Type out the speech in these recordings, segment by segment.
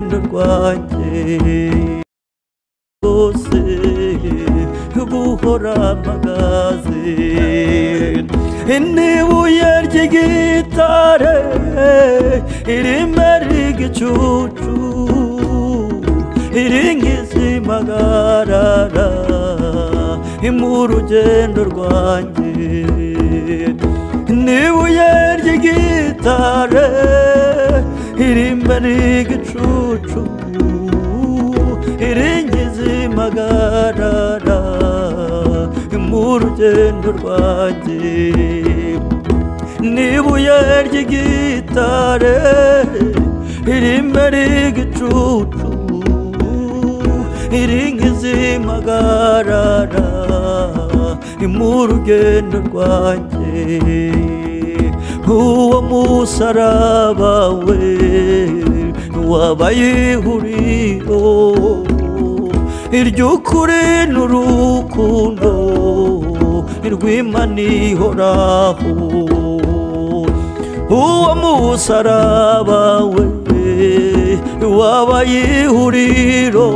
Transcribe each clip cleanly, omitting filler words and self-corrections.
rugendo rwanjye bose guhora mpagaze n'ibuye ry'igitare irimera igicucu iringizimagarara mu rugendo rwanjye n'ibuye ry'igitare irimera igicucu iringizimagarara mu rugendo rwanjye n'ibuye ry'igitare irimera igicucu iringizimagarara mu rugendo rwanjye uwo musaraba we wabaye ihuriro iry'ukuri n'urukundo rw'Imana ihoraho uwo musaraba we wabaye ihuriro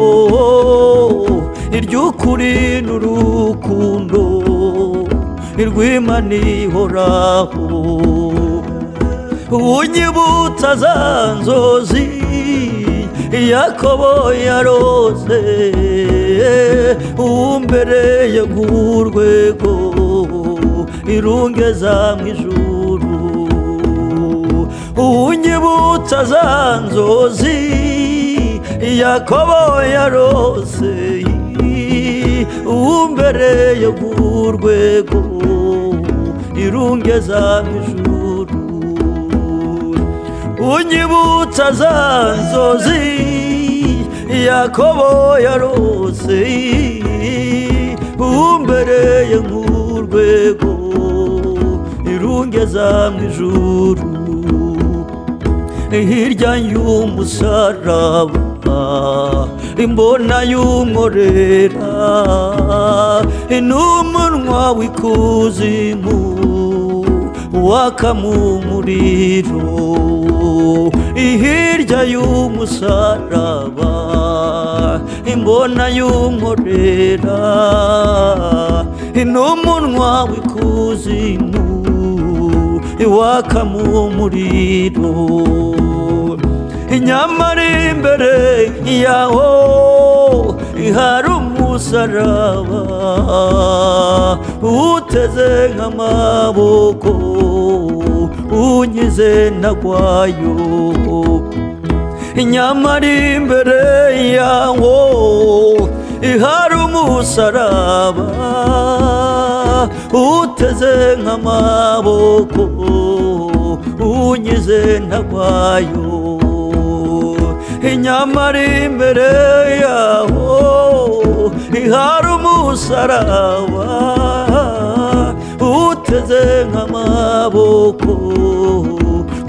iry'ukuri n'urukundo rw'Imana ihoraho unyibutsa za nzozi Yakobo yarose umbereye nk'urwego irungeza mu ijuru unyibutsa za nzozi Yakobo yarose umbereye nk'urwego irungeza mu ijuru unyibutsa za nzozi Yakobo yarose umbereye nk'urwego irungeza mu ijuru hirya y'umusaraba imbona y'umworera n'umunwa w'ikuzimu wakamumuriro hirya y'umusaraba imbona y'umworera n'umunwa w'ikuzimu wakamumuriro nyamara imbere yaho hari umusaraba uteze nk'amaboko unyize ntagwayo nyamara imbere yaho hari umusaraba uteze nk'amaboko unyize ntagwayo nyamara imbere yaho hari umusaraba uteze nk'amaboko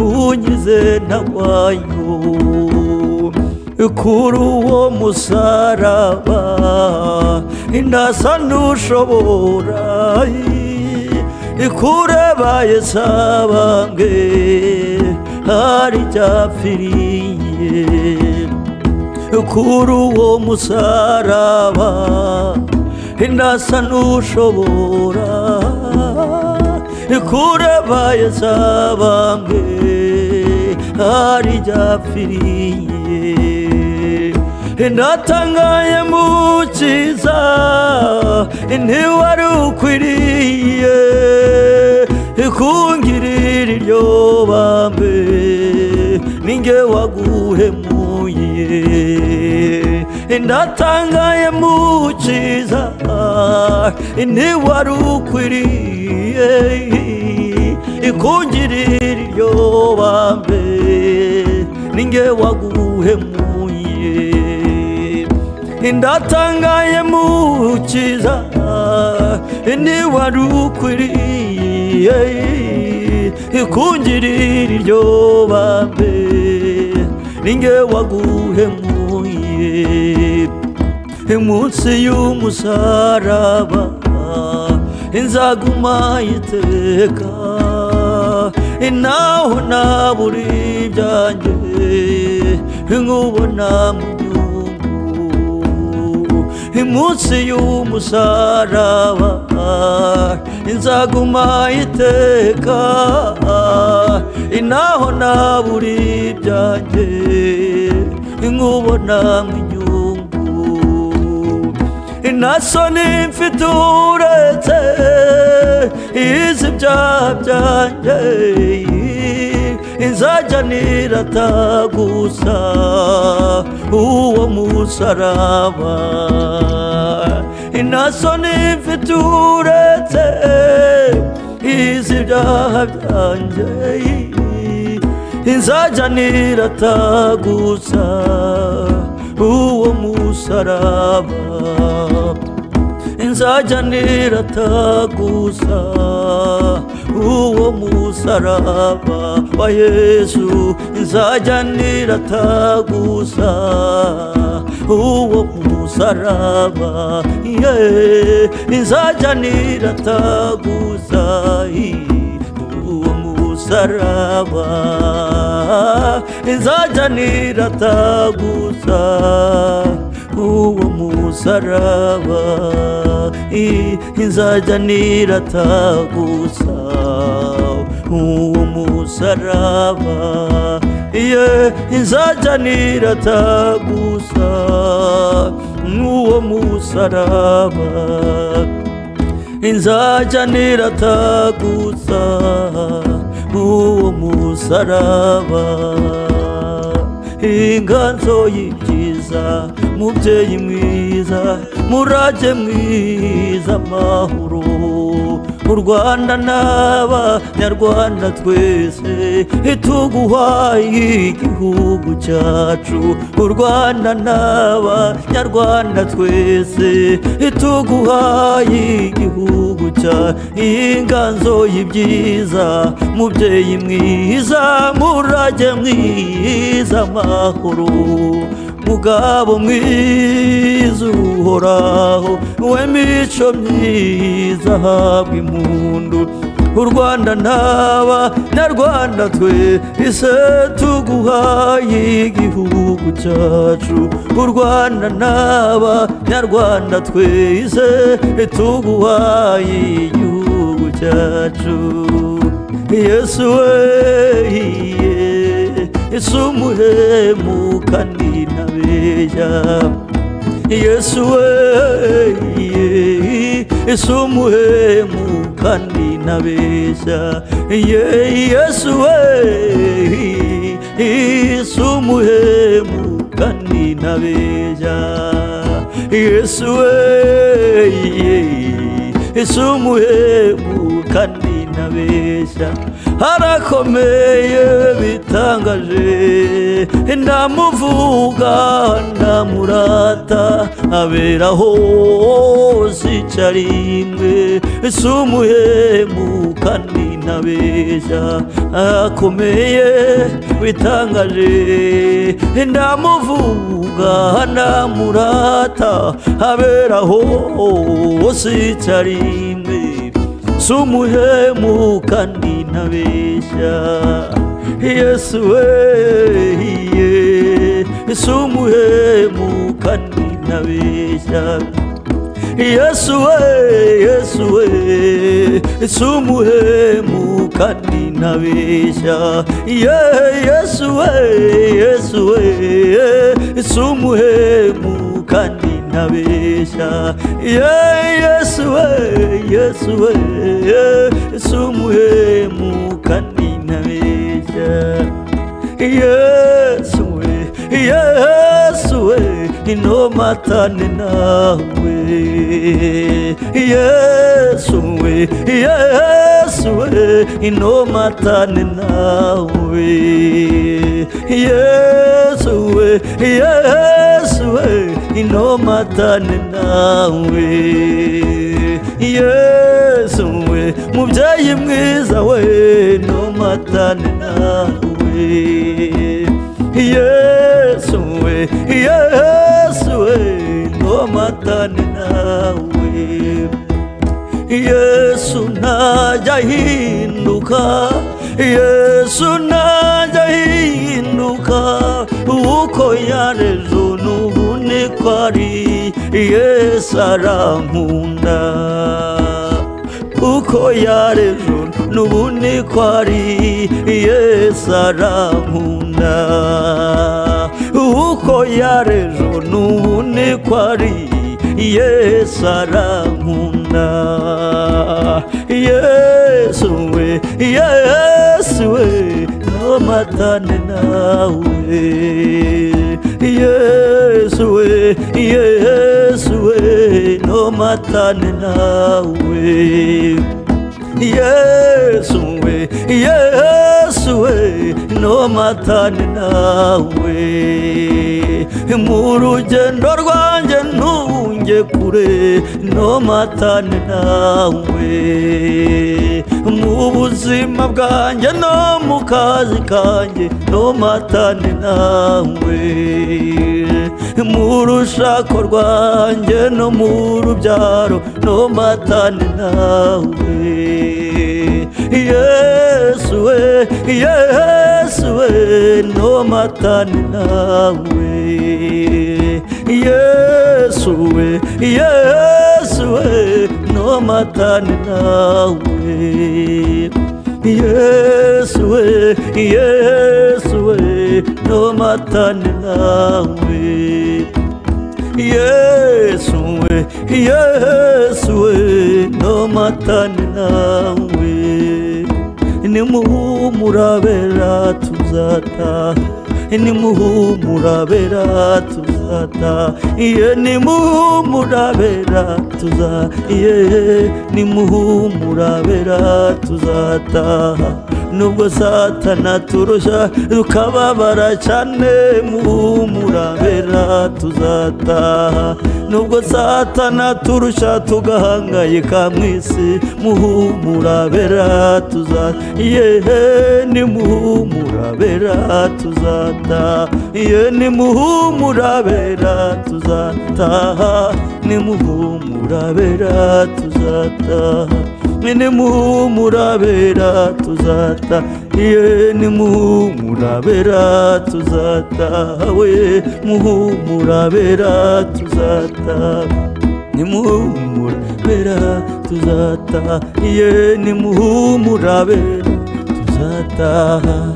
unyize ntagwayo kuri uwo musaraba ndasa n'ushobora kureba Yesu abange hari icyapfiriye kuri uwo musaraba ndasa n'ushobora kureba Yesu abange hari icyapfiriye ndatangaye mukiza ntiwari ukwiriye kungirira iryo bambe ninjye waguhemuye ndatangaye mukiza ntiwari ukwiriye kungirira iryo bambe ninjye waguhemuye ndatangaye mukiza ntiwari ukwiriye kungirira iryo bambe ninjye waguhemuye munsi y'umusaraba inzaguma iteka naho nabura ibyanjye nkubona mu nyungu munsi y'umusaraba inzaguma iteka inaho naburi ibyanjye nkubona mu nyungu inasoni mfite uretse izi ibyaha byanjye inzajya nirata gusa uwo musaraba inasoni mfite uretse izi ibyaha byanjye inzajya nirata gusa uwo musaraba inzajya nirata gusa uwo musaraba wa Yesu inzajya nirata gusa uwo musaraba inzajya nirata gusa uwo musaraba inzajya nirata gusa uwo musaraba inzajya nirata gusa uwo musaraba inzajya nirata gusa uwo musaraba inzajya nirata gusa uwo musaraba inganzo y'ibyiza mubyeyi mwiza murage mwiza amahoro u Rwanda n'abanyarwanda twese ituguhaye igihugu cyacu u Rwanda n'abanyarwanda twese ituguhaye igihugu cyacu inganzo y'ibyiza mubyeyi mwiza murage mwiza amahoro mugabo mwiza uhoraho we mico myiza habwa impundu u Rwanda n'abanyarwanda twese tuguhaye igihugu cyacu u Rwanda n'abanyarwanda twese tuguhaye igihugu cyacu Yesu we Yesu umuhemuka ninabeshya Yesu we Yesu umuhemuka ninabeshya Yesu we Yesu umuhemuka ninabeshya Yesu we Yesu umuhemuka ninabeshya harakomeye bitangaje ndamuvuga ndamurata abera hose icyarimwe si umuhemuka ninabeshya akomeye bitangaje ndamuvuga ndamurata abera hose icyarimwe sumuhemuka ninabeshya Yesu we sumuhemuka ninabeshya Yesu we Yesu we sumuhemuka ninabeshya Yesu we Yesu we sumuhemuka ninabeshya Yesu we Yesu we sumuhemuka ninabeshya Yesu we Yesu we inomatane nawe Yesu we Yesu we inomatane nawe Yesu we Yesu we inomatane nawe Yesu we mubyeyi mwiza we inomatane nawe Yesu we Yesu we inomatane nawe Yesu ntajya ahinduka Yesu ntajya ahinduka. Uko yarejo n'ubu niko ari, Yesu arankunda. Uko yarejo n'ubu niko ari, Yesu arankunda. Uko yarejo n'ubu niko ari, Yesu arankunda. Yesu we, Yesu we, nomatane nawe. Yesu we, Yesu we, nomatane nawe. Yesu we, Yesu we, nomatane nawe. Mu rugendo rwanjye ntunge kure, nomatane nawe. Mu buzima bwanjye no mu kazi kanjye, nomatane nawe. Mu rushako rwanjye no mu rubyaro, nomatane nawe. Yesu we, Yesu we, nomatane nawe. Yesu we, Yesu we, nomatane nawe. Yesu we, Yesu we, nomatane nawe. Yesu we, Yesu we, nomatane nawe. Nimuhumurabera tuzataha, nimuhumurabera tuzataha, iye nimuhumurabera tuzataha, iye nimuhumurabera tuzataha. Nubwo Satana turusha tukababara cyane, muhumurabera tuzataha. Nubwo Satana turusha tugahangayika mu isi, muhumurabera tuzataha, iye nimuhumurabera tuzataha, iye nimuhumurabera tuzataha, nimuhumurabera tuzataha. Nimuhumurabera tuzataha, iye nimuhumurabera tuzataha, we muhumurabera tuzataha, nimuhumurabera tuzataha, iye nimuhumurabera tuzataha.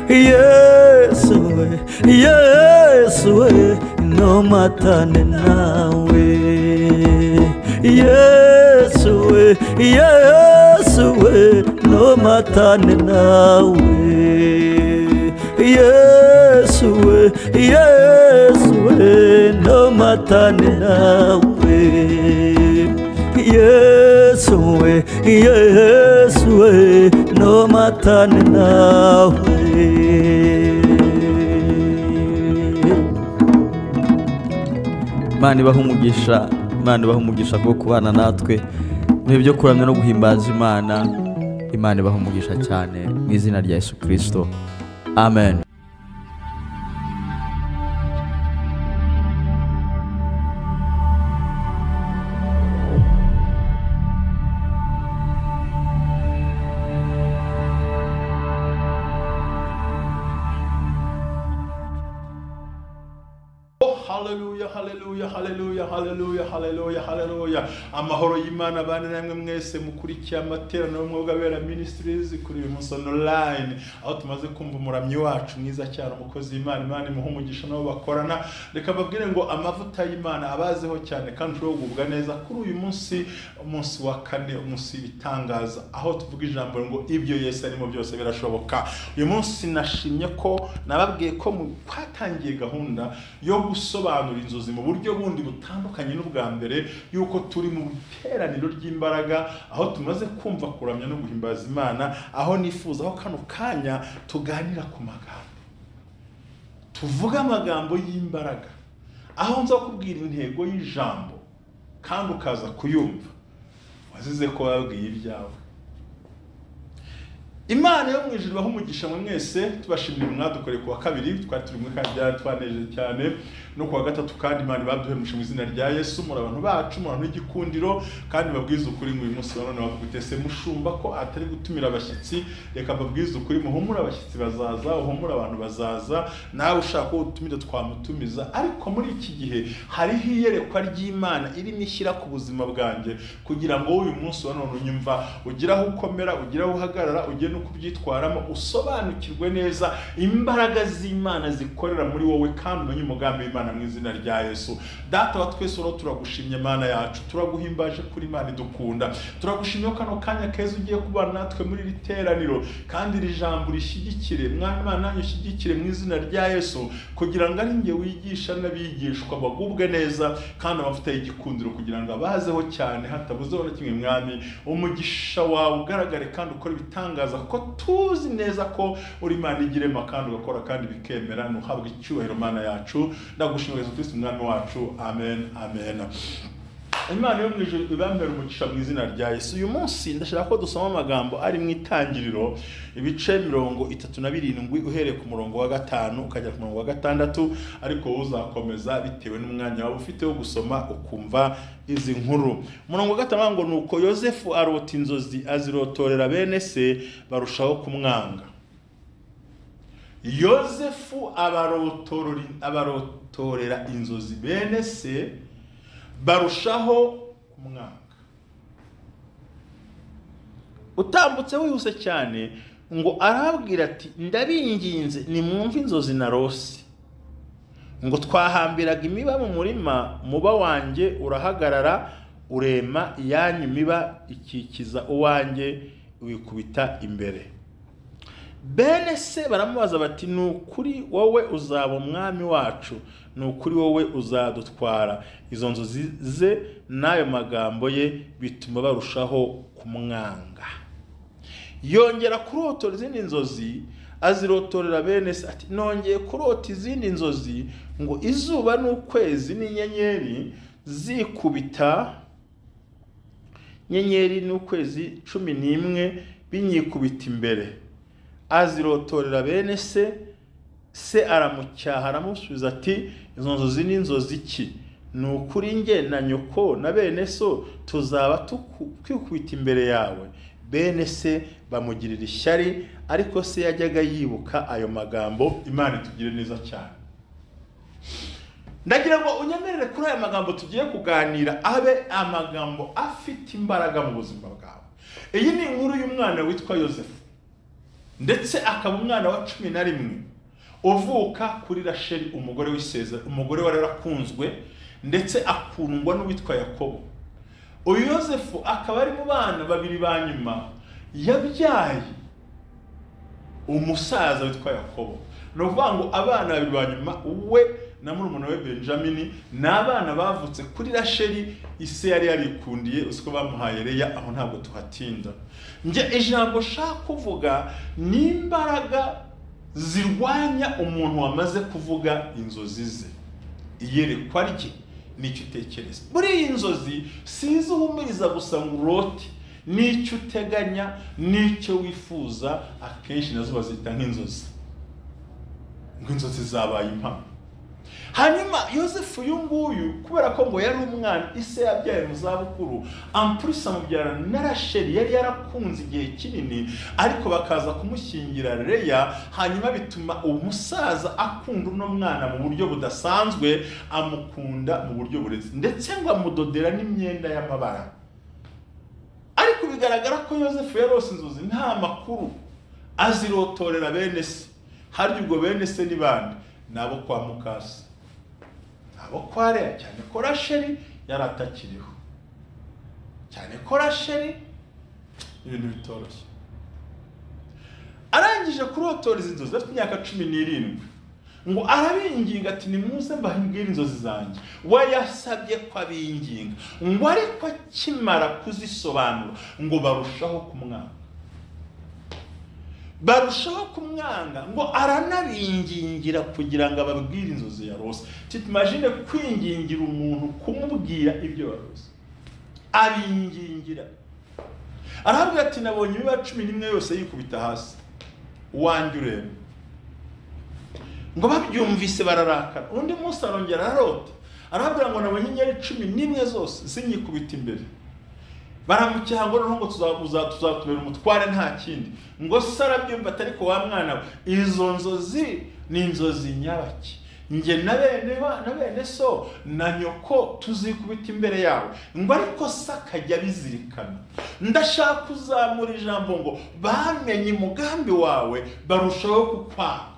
Yesu we, Yesu we, nomatane nawe. Yesu we, Yesu we, nomatane nawe. Yesu we, Yesu we, nomatane nawe. Yesu we, Yesu we, nomatane nawe. Imana ibahe umugisha, Imana ibahe umugisha bwo kubana natwe mu byo kuramya no guhimbaza Imana. Imana ibahe umugisha cyane mu izina rya Yesu Kristo. Amen. Hallelujah, hallelujah, hallelujah, hallelujah, hallelujah, hallelujah. Amahoro y'Imana bane namwe mwese mukurikiye amateraniro y'Umwuka Wera Ministries kuri uyu munsi online, aho tumaze kumva umuramyi wacu mwiza cyane, umukozi w'Imana, Imana imuha umugisha nabo bakorana. Reka babwire ngo amavuta y'Imana abazeho cyane kandi ushobora kugubwa neza kuri uyu munsi, umunsi wa kane, umunsi w'ibitangaza, aho tuvuga ijambo ngo ibyo Yesu arimo byose birashoboka. Uyu munsi nashimye ko nababwiye ko twatangiye gahunda yo gusobanura inzozi mu buryo bundi butandukanye n'ubwa mbere, yuko turi mu iteraniro ry'imbaraga, aho tumaze kumva kuramya no guhimbaza Imana, aho nifuza aho kano kanya tuganira ku magambo, tuvuga amagambo y'imbaraga, aho nza kubwira intego y'ijambo kandi ukaza kuyumva wazize ko wabwiye ibyawe. Imana yo mu ijuru ibahe umugisha mwe mwese, tubashimira mwadukoreye ku wa kabiri, twari turi kumwe kandi byatwanejeje cyane, no ku wa gatatu kandi Imana ibaduhemushe mu izina rya Yesu. Muri abantu bacu, muri abantu b'igikundiro, kandi babwize ukuri ngo uyu munsi wa none bavuga ese mushumba ko atari gutumira abashyitsi, reka babwize ukuri, muhumure abashyitsi bazaza, uhumure abantu bazaza, nawe ushaka ko utumira twamutumiza. Ariko muri iki gihe hariho iyerekwa ry'Imana irimo ishyira ku buzima bwanjye, kugira ngo uyu munsi wa none unyumva ugire aho ukomera, ugire aho uhagarara, ugire no kubyitwaramo, usobanukirwe neza imbaraga z'Imana zikorera muri wowe, kandi umenye umugambi w'Imana mu izina rya Yesu. Data wa twese rero turagushimye Mana yacu, turaguhimbaje kuri Imana idukunda, turagushimye ko kano kanya keza ugiye kubana natwe muri iri teraniro, kandi iri jambo rishyigikire Mwami Imana, nanjye ushyigikire mu izina rya Yesu, kugira ngo ari njye wigisha n'abigishwa bagubwe neza, kandi abafite igikundiro kugira ngo abazeho cyane hatabuzeho na kimwe. Mwami, umugisha wawe ugaragare kandi ukore ibitangaza, ko tuzi neza ko uri Imana igirema kandi ugakora kandi bikemera. Nuhabwe icyubahiro Mana yacu, ndagushimira Yesu Kristo Umwami wacu. Amen, amen. Imana yo mu ijuru ibambere umugisha mu izina rya Yesu. Uyu munsi ndashaka ko dusoma amagambo ari mu Itangiriro ibice 37 uhereye ku murongo wa 5 ukajya ku murongo wa 6, ariko uzakomeza bitewe n'umwanya wawe ufite wo gusoma ukumva izi nkuru. Umurongo wa 5 ngo nuko Yosefu arota inzozi azirotorera bene se barushaho kumwanga. Yosefu abarotorera inzozi bene se barushaho kumwanga. Utambutse wihuse cyane ngo arabwira ati ndabinginze nimwumve inzozi narose. Ngo twahambiraga imiba mu murima, muba wanjye urahagarara urema iyanyu miba ikikiza uwanjye wikubita imbere. Bene se baramubaza bati ni ukuri wowe uzaba umwami wacu, ni ukuri wowe uzadutwara. Izo nzozi ze n'ayo magambo ye bituma barushaho kumwanga. Yongera kurotora izindi nzozi azirotorera bene se ati nongeye kurota izindi nzozi ngo izuba n'ukwezi n'inyenyeri zikubita, nyenyeri n'ukwezi 11 binyikubita imbere. Azirotorera bene se, se aramucyaha aramusubiza ati izo nzozi ni inzozi ki? Ni ukuri njye na nyoko na bene so tuzaba twikubita imbere yawe. Bene se bamugirira ishyari, ariko se yajyaga yibuka ayo magambo. Imana itugire neza cyane. Ndagira ngo unyemerere kuri aya magambo tugiye kuganira abe amagambo afite imbaraga mu buzima bwawe. Iyi ni inkuru y'umwana witwa Yosefu, ndetse akaba umwana wa 11 uvuka kuri Rasheli, umugore w'isezerano, umugore wari warakunzwe ndetse akundwa n'uwitwa Yakobo. Uyu Yosefu akaba ari mu bana babiri ba nyuma yabyaye umusaza witwa Yakobo. Ni ukuvuga ngo abana babiri ba nyuma we na murumuna we Benjamini ni abana bavutse kuri Rasheli, ise yari yarikundiye, usiko bamuhaye Leya. Aho ntabwo tuhatinda. Nje ijambo shaka kuvuga ni imbaraga zirwanya umuntu wamaze kuvuga inzozi ze, iyerekwa rye n'icyo utekereza. Muri iyi nzozi sizo uhumuriza gusa ngo urote, n'icyo uteganya n'icyo wifuza, akenshi nazo bazita nk'inzozi, ngo inzozi zabaye impamo. Hanyuma Yosefu uyu nguyu kubera ko ngo yari umwana ise yabyaye mu zabukuru, ampulisa amubyara na Rasheli yari yarakunze igihe kinini, ariko bakaza kumushyingira Leya, hanyuma bituma umusaza akunda uno mwana mu buryo budasanzwe, amukunda mu buryo burezi, ndetse ngo amudodera n'imyenda y'amabara. Ariko bigaragara ko Yosefu yarose inzozi nta makuru, azirotorera bene se. Harya ubwo bene se ni bande? Nabo kwa mukase, abo kwa Leya, cyane ko Rasheli yari atakiriho, cyane ko Rasheli ibintu bitoroshye. Arangije kurotora izi nzozi afite imyaka 17, ngo arabinginga ati nimuze mbahingire inzozi zanjye. We yasabye ko abinginga, ngo ariko akimara kuzisobanura ngo barushaho kumwanga, barushaho kumwanga, ngo aranabingingira kugira ngo ababwire inzozi yarose. Imagine kwingingira umuntu kumubwira ibyo yarose, abingingira. Arabwira ati nabonye imiba 11 yose yikubita hasi, uwanjye ureba. Ngo babyumvise bararakara. Undi munsi arongera ararota, arabwira ngo nabonye inyenyeri 11 zose zinyikubita imbere. Baramucyaha ngo noneho ngo tuzatubera umutware nta kindi. Ngo se arabyumva atari ko wa mwana we, izo nzozi ni inzozi nyabaki, njye na bene so na nyoko tuzikubita imbere yawe. Ngo ariko se akajya abizirikana. Ndashaka kuzamura ijambo ngo bamenye umugambi wawe barushaho kukwanga.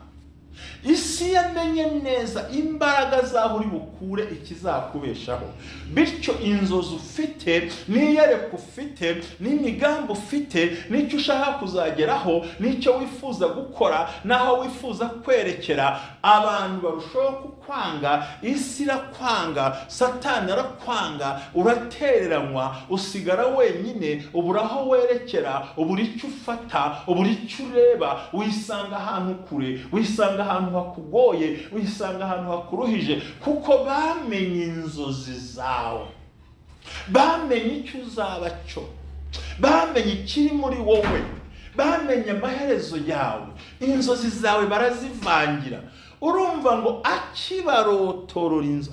Isi yamenye neza imbaraga zaho uri bukure ikizakubeshaho. Bityo inzozi ufite, n'iyereka ufite, n'imigambi ufite, n'icyo ushaka kuzageraho, n'icyo wifuza gukora, n'aho wifuza kwerekera, abantu barushaho kukwanga. Isi irakwanga, Satani arakwanga, uratereranywa, usigara wenyine, ubura aho werekera, ubura icyo ufata, ubura icyo ureba, wisanga ahantu kure, wisanga ahantu hakugoye, wisanga ahantu hakuruhije, kuko bamenye inzozi zawe, bamenye icyo uzaba cyo, bamenye ikiri muri wowe, bamenye amaherezo yawe. Inzozi zawe barazivangira. Urumva ngo akibarotorora inzu,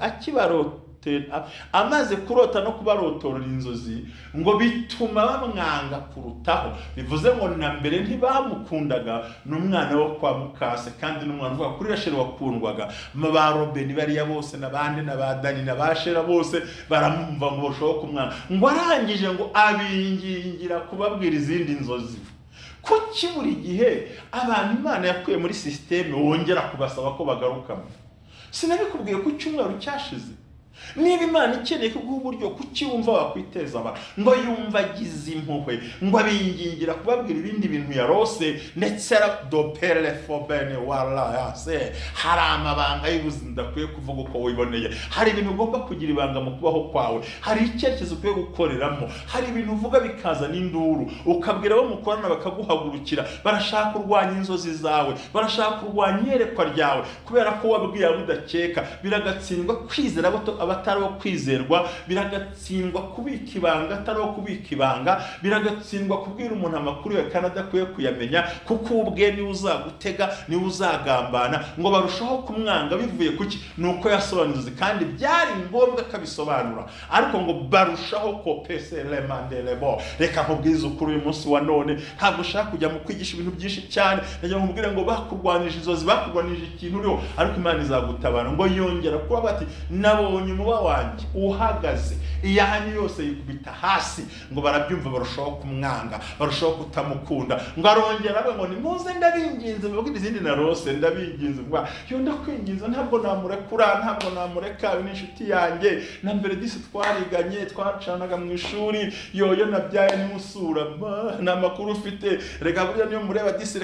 amaze kurota no kubarotorora inzozi, ngo bituma bamwanga kurutaho. Bivuze ngo na mbere ntibamukundaga, n'umwana wo kwa mukase, kandi n'umwana uvuga kuri Rasheli wakundwaga. Ba Robeni bariya bose n'abandi na ba Dani na ba Shera bose baramumva ngo bashobora kumwanga. Ngo arangije ngo abingingira kubabwira izindi nzozi. Kuki buri gihe abantu Imana yakuye muri systeme wongera kubasaba ko bagarukamo? Sinabikubwiye ku cyumweru cyashize. Niba Imana ikeneye kuguha uburyo, kuki wumva wakwiteza abantu? Ngo yumva agize impuhwe, ngo abingingira kubabwira ibindi bintu yarose, ndetse dopere fobene wala yase. Hari amabanga y'ubuzima udakwiye kuvuga uko wiboneye. Hari ibintu ugomba kugira ibanga mu kubaho kwawe, hari icyerekezo ukwiye gukoreramo, hari ibintu uvuga bikaza n'induru, ukabwira abo mukorana bakaguhagurukira. Barashaka kurwanya inzozi zawe, barashaka kurwanya iyerekwa ryawe, kubera ko wabwiye abo udakeka. Biragatsindwa kwizera abatari bo kwizerwa, biragatsindwa kubika ibanga atari wo kubika ibanga, biragatsindwa kubwira umuntu amakuru ya kandi adakwiye kuyamenya, kuko ubwe niwe uzagutega, niwe uzagambana. Ngo barushaho kumwanga bivuye kuki? Nuko yasobanuye, kandi byari ngombwa akabisobanura, ariko ngo barushaho kopese lemandelebo. Reka nkubwize ukuri uyu munsi wa none, ntabwo ushaka kujya mu kwigisha ibintu byinshi cyane, ndagira ngo nkubwire ngo bakurwanije inzozi, bakurwanije ikintu uriho, ariko Imana izagutabara. Ngo yongera kuba bati nabonye umuba wanjye uhagaze, iyanyu yose yikubita hasi. Ngo barabyumva barushaho kumwanga, barushaho kutamukunda. Ngo arongera abe ngo nimuze ndabinginze mubwire izindi narose, ndabinginze ngo yo ndakwinginze, ntabwo namurekura, ntabwo namureka, ni inshuti yanjye, na mbere disi twariganye, twacanaga mu ishuri, yoyo nabyaye nimusura, nta makuru ufite, reka burya niyo mureba disi,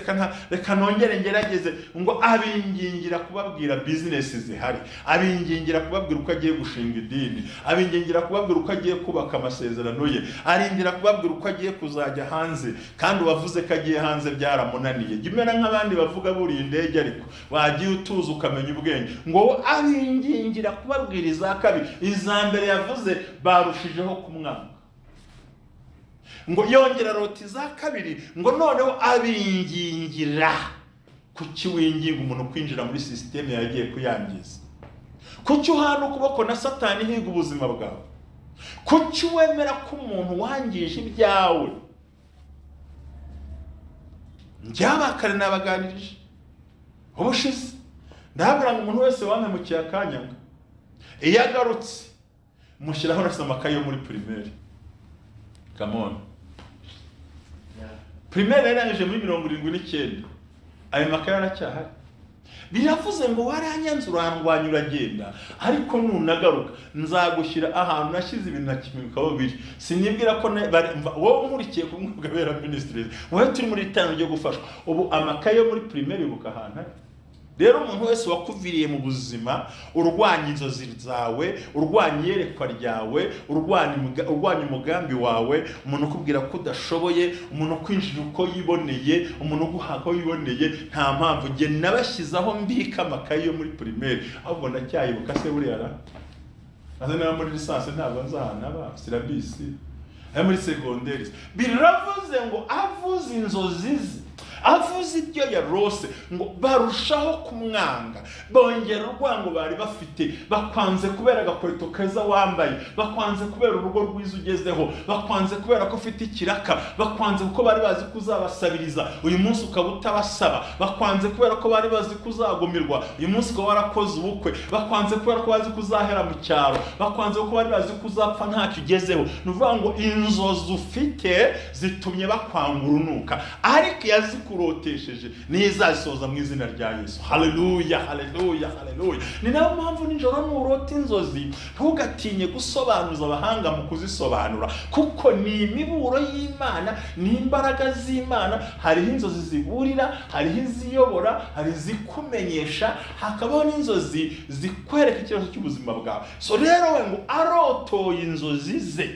reka nongere ngerageze. Ngo abingingira kubabwira business zihari, abingingira kubabwira uko agiye gushinga idini, abingingira kubabwira uko agiye kubaka amasezerano ye, arindira kubabwira uko agiye kuzajya hanze, kandi uwavuze ko agiye hanze byaramunaniye. Jya umera nk'abandi bavuga buriye indege, ariko wagiye utuza ukamenya ubwenge. Ngo abingingira kubabwira iza kabiri, iza mbere yavuze barushijeho kumwanga. Ngo yongera roti iza kabiri, ngo noneho abingingira. Kuki winginga umuntu kwinjira muri systeme yagiye kuyangiza? Kuki uhana ukuboko na Satani higa ubuzima bwawe? Kuki wemera ko umuntu wangije ibyawe? Njyabakare nabaganirije ubushize, ndababwira ngo umuntu wese wampemukiye akanyanga, iyo agarutse mushyiraho na amakaye yo muri primaire. Come on. Primaire yarangije muri 79, ayo makaye aracyahari. Biravuze ngo waranyanze urandwanya uragenda, ariko nunagaruka nzagushyira ahantu nashyize ibintu na kimwe bikaba biri. Sinibwira ko wowe nkurikiye ku Mwuka Wera Ministries, wowe turi muri itanu ryo gufashwa, ubu amakaye yo muri primaire ibuka ahantu ari. Rero umuntu wese wakuviriye mu buzima, urwanya inzozi zawe, urwanya iyerekwa ryawe, urwanya umugambi wawe, umuntu ukubwira ko udashoboye, umuntu ukwinjira uko yiboneye, umuntu uguha uko yiboneye, nta mpamvu. Njye nabashyizeho mbika amakaye yo muri primaire, ahubwo ndacyayibuka se buriya ra? Aza niba muri lisansi ntabwo nzahana ba sirabisi. Ari muri segonderi. Biravuze ngo avuze inzozi ze, avuze ibyo yarose, ngo barushaho kumwanga, bongera urwango bari bafite. Bakwanze kubera agakweto keza wambaye, bakwanze kubera urugo rwiza ugezeho, bakwanze kubera ko ufite ikiraka, bakwanze kuko bari bazi ko uzabasabiriza, uyu munsi ukaba utabasaba, bakwanze kubera ko bari bazi ko uzagumirwa, uyu munsi ukaba warakoze ubukwe, bakwanze kubera ko bazi ko uzahera mu cyaro, bakwanze kuko bari bazi ko uzapfa ntacyo ugezeho. Ni ukuvuga ngo inzozi ufite zitumye bakwanga urunuka, ariko yazikurotesheje nizasoza mu izina rya Yesu. Haleluya, haleluya, haleluya. Ni nayo mpamvu nijoro nurota inzozi ntugatinye gusobanuza abahanga mu kuzisobanura, kuko ni imiburo y'Imana, ni imbaraga z'Imana. Hariho inzozi ziburira, hariho iziyobora, hari izikumenyesha, hakabaho n'inzozi zikwereka ikibazo cy'ubuzima bwawe. So rero we ngo arotoye inzozi ze,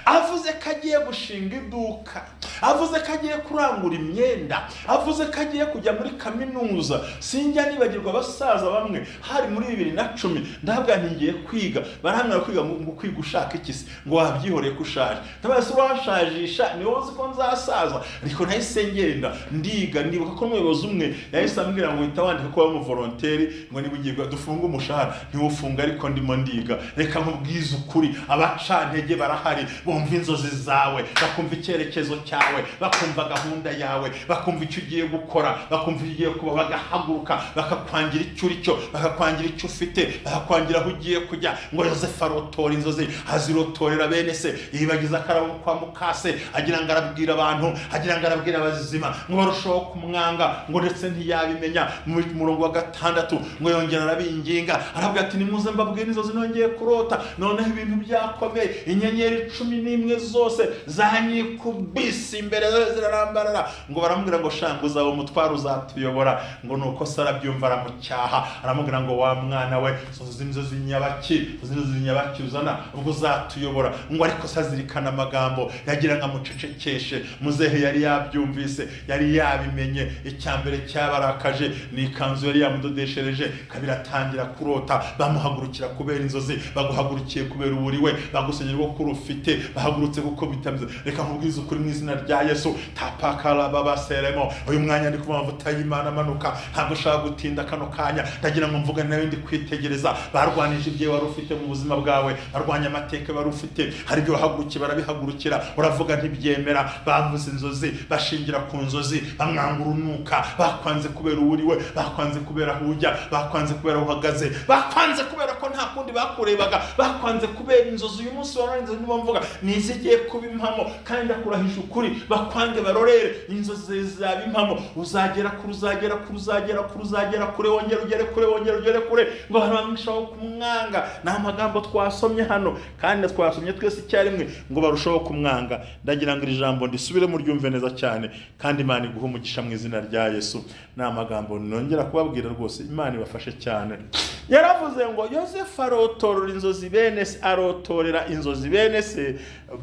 avuze ko agiye gushinga iduka, avuze ko agiye kurangura imyenda, avuze ko agiye kujya muri kaminuza. Sinjya nibagirwa abasaza bamwe hari muri 2010, ndabwa ngiye kwiga, barambwira kwiga ngo kwiga ushaka iki se, ngo wabyihoreye ko ushaje. Ndabaza urashajisha ni wowe uzi ko nzasaza. Ariko nahise ngenda ndiga, ndibuka ko umuyobozi umwe yahise ambwira ngo uhita wandika ko waba umuvolonteri, ngo niba ugiye dufunge umushahara, ntiwufunga ariko ndimo ndiga. Reka nkubwize ukuri, abacantege barahari, bumva inzozi zawe, bakumva icyerekezo cyawe, bakumva gahunda yawe, bakumva icyo ugiye gukora, bakumva icyo ugiye kuba, bagahaguruka bakakwangira icyo uri cyo, bakakwangira icyo ufite, bakakwangira aho ugiye kujya. Ngo Yosefu arotora inzozi, azirotorera bene se, yibagiza akarabo kwa mukase, agira ngo arabwira abantu, agira ngo arabwira abazima, ngo barushaho kumwanga, ngo ndetse ntiyabimenya. Mu murongo wa 6 ngo yongera arabinginga, arabwira ati nimuze mbabwire inzozi nongeye kurota, noneho ibintu byakomeye, inyenyeri 11 zose zanyikubise imbere zirarambarara. Ngo baramubwira ngo shanga uzaba umutwaro uzatuyobora. Ngo nuko se arabyumva aramucyaha, aramubwira ngo wa mwana we, inzozi nyabaki, inzozi nyabaki uzana ubwo uzatuyobora. Ngo ariko se azirikana amagambo yagira ngo amucecekeshe. Muzehe yari yabyumvise, yari yabimenye. Icyambere cyabarakaje ni ikanzu yari yamudodeshereje, kabiri atangira kurota. Bamuhagurukira kubera inzozi, baguhagurukiye kubera uburiwe, bagusenyera ko urufite, bahagurutse kuko bitameze. Reka nkubwize ukuri mu izina rya Yesu, tapakala baba seremo. Uyu mwanya ndi kuba amavuta y'Imana amanuka, ntabwo ushaka gutinda kano kanya, ndagira ngo mvuge nawe ndi kwitegereza. Barwanije ibyo wari ufite mu buzima bwawe, barwanya amateka wari ufite, hari ibyo wahagurukiye barabihagurukira, uravuga ntibyemera. Bavuze inzozi, bashingira ku nzozi, bamwanga urunuka, bakwanze kubera uwuriwe, bakwanze kubera aho ujya, bakwanze kubera aho uhagaze, bakwanze kubera ko nta kundi bakurebaga, bakwanze kubera inzozi. Uyu munsi wa none inzozi nibo mvuga nizigiye kuba impamo, kandi ndakurahisha ukuri, bakwange barorere, inzozi zizaba impamo. Uzagera kure, uzagera kure, uzagera kure, uzagera kure, wongera ugere kure, wongera ugere kure. Ngo abantu bamwishaho kumwanga. Ni amagambo twasomye hano, kandi twasomye twese icyarimwe, ngo barushaho kumwanga. Ndagira ngo iri jambo ndisubire muryumve neza cyane, kandi Imana iguhe umugisha mu izina rya Yesu. Ni amagambo nongera kubabwira rwose, Imana ibafashe cyane. Yaravuze ngo Yosefu arotorera inzozi bene se, arotorera inzozi bene se,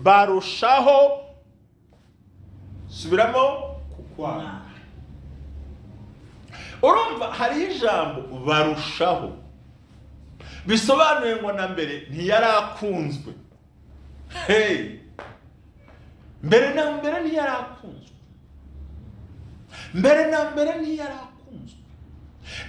barushaho subiramo kukwanga. Urumva hariho ijambo barushaho, bisobanuye ngo na mbere ntiyarakunzwe. Hey, mbere na mbere ntiyarakunzwe, mbere na mbere ntiyarakunzwe.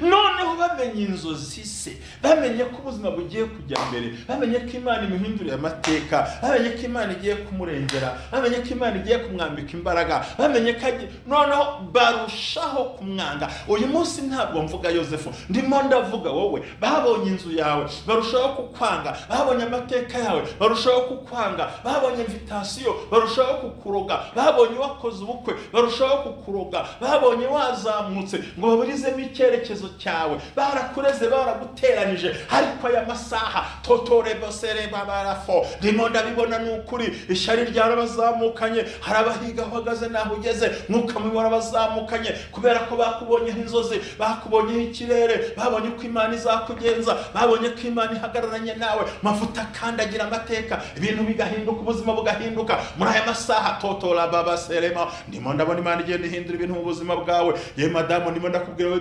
Noneho bamenye inzozi se, bamenye ko ubuzima bugiye kujya mbere, bamenye ko Imana imuhinduriye amateka, bamenye ko Imana igiye kumurengera, bamenye ko Imana igiye kumwambika imbaraga, bamenye ko noneho barushaho kumwanga. Uyu munsi ntabwo mvuga Yosefu, ndimo ndavuga wowe. Babonye inzu yawe barushaho kukwanga, babonye amateka yawe barushaho kukwanga, babonye invitation barushaho kukuroga, babonye wakoze ubukwe barushaho kukuroga, babonye wazamutse ngo baburizemo icyerekezo cyawe, barakureze baraguteranije. Ariko aya masaha totore bosere babarafo, ndimo ndabibona n'ukuri, ishyari ryarabazamukanye. Hari abahiga uhagaze naho ugeze, mwuka mubi warabazamukanye kubera ko bakubonyeho inzozi, bakubonyeho ikirere, babonye uko Imana izakugenza, babonye ko Imana ihagararanye nawe. Mavuta akandagira amateka, ibintu bigahinduka, ubuzima bugahinduka. Muri aya masaha totora baba serema, ndimo ndabona Imana igenda ihindura ibintu mu buzima bwawe. Ye madamu, ndimo ndakubwira we,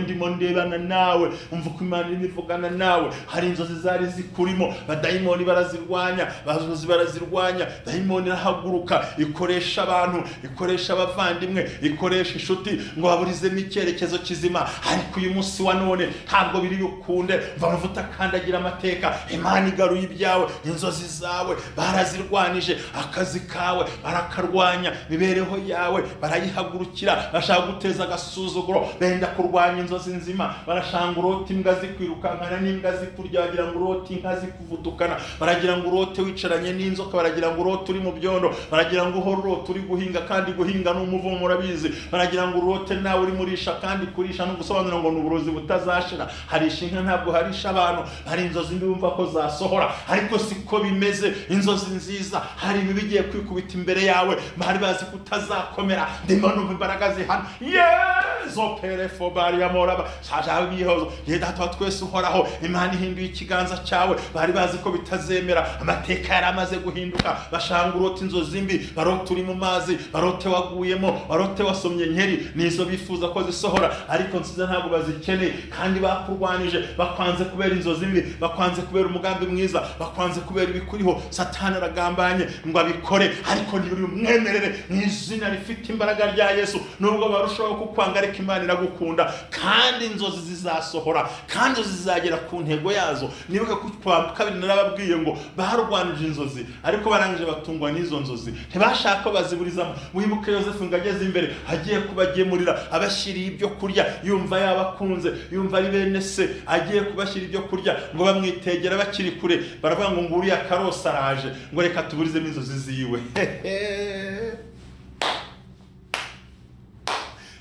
Ndimo ndebana nawe, umva uko Imana irimo ivugana nawe. Hari inzozi zari zikurimo, badayimoni barazirwanya, bazozi barazirwanya. Dayimoni irahaguruka ikoresha abantu, ikoresha abavandimwe, ikoresha inshuti ngo baburizemo icyerekezo kizima. Ariko uyu munsi wa none ntabwo biri bukunde. Mva amavuta akandagira amateka. Imana igaruye ibyawe, inzozi zawe barazirwanije, akazi kawe barakarwanya, imibereho yawe barayihagurukira, bashaka guteza agasuzuguro, benda kurwanya inzozi nzima. Barashanga urote imbwa zikwirukankana n'imbwa zikurya, bagira ngo urote inka zikuvudukana, baragira ngo urote wicaranye n'inzoka, baragira ngo urote uri mu byondo, baragira ngo uhore urote uri guhinga kandi guhinga ni umuvumo murabizi, baragira ngo urote nawe uri murisha kandi kurisha no gusobanura ngo ni uburozi butazashira. Harisha inka ntabwo harisha abantu. Hari inzozi mbi wumva ko zasohora ariko siko bimeze. Inzozi nziza, hari ibigiye kwikubita imbere yawe, bari bazi kutazakomera. Ndimo numva imbaraga zihana yezo perefo bari yamoraba shaja bihozo ye data twese uhoraho. Imana ihinduye ikiganza cyawe, bari bazi ko bitazemera. Amateka yaramaze guhinduka. Bashanga urota inzozi mbi, barote uri mu mazi, barote waguyemo, barote wasomye nkeri, nizo bifuza ko zisohora ariko nziza ntabwo bazikeneye. Kandi bakurwanije, bakwanze kubera inzozi mbi, bakwanze kubera umugambi mwiza, bakwanze kubera ibikuriho. Satani aragambanye ngo abikore, ariko ntibiri umwemerere mu izina rifite imbaraga rya Yesu. Nubwo barushaho kukwanga, ariko Imana iragukunda kandi inzozi zizasohora, kandi zizagera ku ntego yazo. Nibuka ko kwa kabiri narababwiye ngo barwanije inzozi ariko barangije batungwa n'izo nzozi, ntibashaka baziburizamo. Wibuke Yosefu ngo ageze imbere agiye kubagemurira, abashyiriye ibyo kurya, yumva yabakunze, yumva ari bene se, agiye kubashyira ibyo kurya ngo bamwitegera bakiri kure, baravuga ngo nguriya karosa araje, ngo reka tuburizemo inzozi ziwe.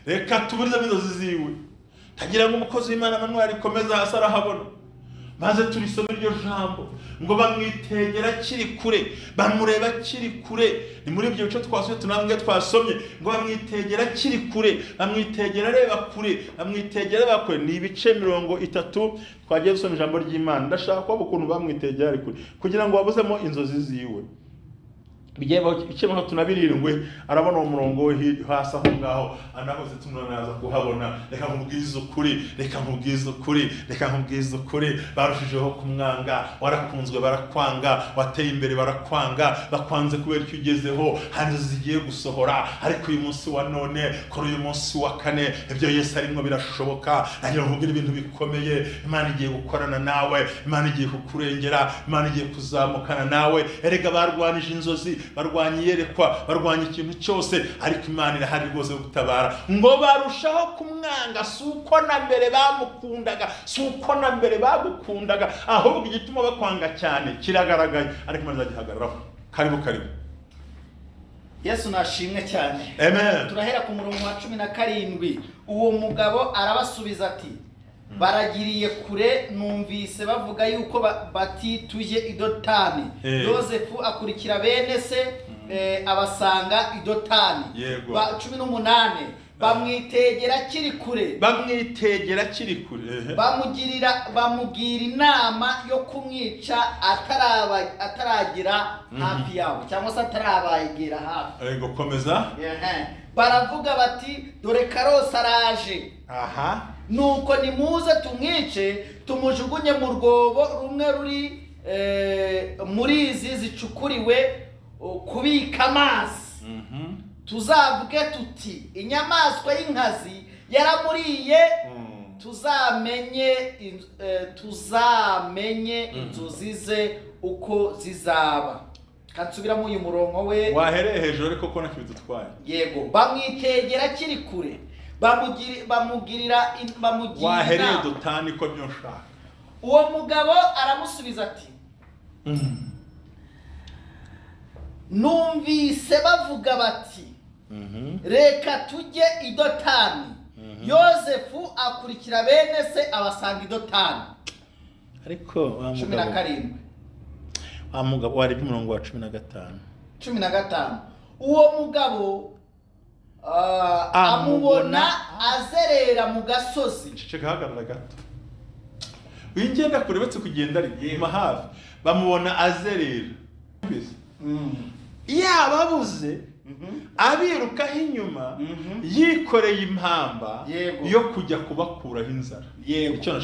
Reka tuburizemo inzozi ziwe. Tagira ngo umukozi w'Imana Manuel ikomeza hasi arahabona, maze turisome iryo jambo ngo bamwitegera akiri kure, bamureba akiri kure. Ni muri ibyo bice twasomye, tunambwe twasomye ngo bamwitegera akiri kure, bamwitegera areba kure, bamwitegera areba kure. Ni ibice 30 twagiye dusoma ijambo ry'Imana. Ndashaka kuba ukuntu bamwitegera ari kure kugira ngo babuzemo inzozi ziwe. Bigiye ibice 37 arabona uwo murongo hasi aho ngaho anahoze tumuranaza kuhabona. Reka nkubwize ukuri, reka nkubwize ukuri, reka nkubwize ukuri. Barushijeho kumwanga, warakunzwe barakwanga, wateye imbere barakwanga, bakwanze kubera icyo ugezeho. Hari zigiye gusohora, ariko uyu munsi wa none, kuri uyu munsi wa kane, ibyo Yesu arimo birashoboka. Nagira nkubwire ibintu bikomeye. Imana igiye gukorana nawe, Imana igiye kukurengera, Imana igiye kuzamukana nawe. Erega barwanije inzozi, barwanya iyerekwa, barwanya ikintu cyose, ariko Imana irahari rwose gutabara. Ngo barushaho kumwanga, si uko na mbere bamukundaga, si uko na mbere bagukundaga, ahubwo igituma bakwanga cyane kiragaragaye, ariko Imana izagihagararaho. Karibu karibu. Yesu nashimwe cyane. Amen. Turahera ku murongo wa 17. Uwo mugabo arabasubiza ati baragiriye kure, numvise bavuga yuko batituje i Dotani. Yosefu akurikira bene se abasanga i Dotani. 18 bamwitegera akiri kure, bamwitegera akiri kure, bamugira inama yo kumwica ataragira hafi yabo, cyangwa se atarabayegera hafi. Yego, komeza. Baravuga bati dore karosa araje. Aha. Nuko nimuze tumwice, tumujugunye mu rwobo rumwe ruri muri izi zicukuriwe kubika amazi. Tuzavuge tuti inyamaswa y'inkazi yaramuriye, tuzamenye inzozi ze uko zizaba. Kansubiramo uyu murongo we wahereye hejuru ariko ko nakibidutwaye. Yego, bamwitegera akiri kure, bamugira wahereye Dotani ko byo nshaka. Uwo mugabo aramusubiza ati numvise bavuga bati reka tujye i Dotani. Yosefu akurikira bene se abasanga i Dotani. Ariko wa mugabo 17 wa mugabo wari umurongo wa 15 15 uwo mugabo amubona azerera mu gasozi. Ceceka, hagarara gato. Wingenda kurebetse kugenda ari hafi, bamubona azerera. Yababuze Abirukaho inyuma yikoreye impamba yo kujya kubakuraho inzara.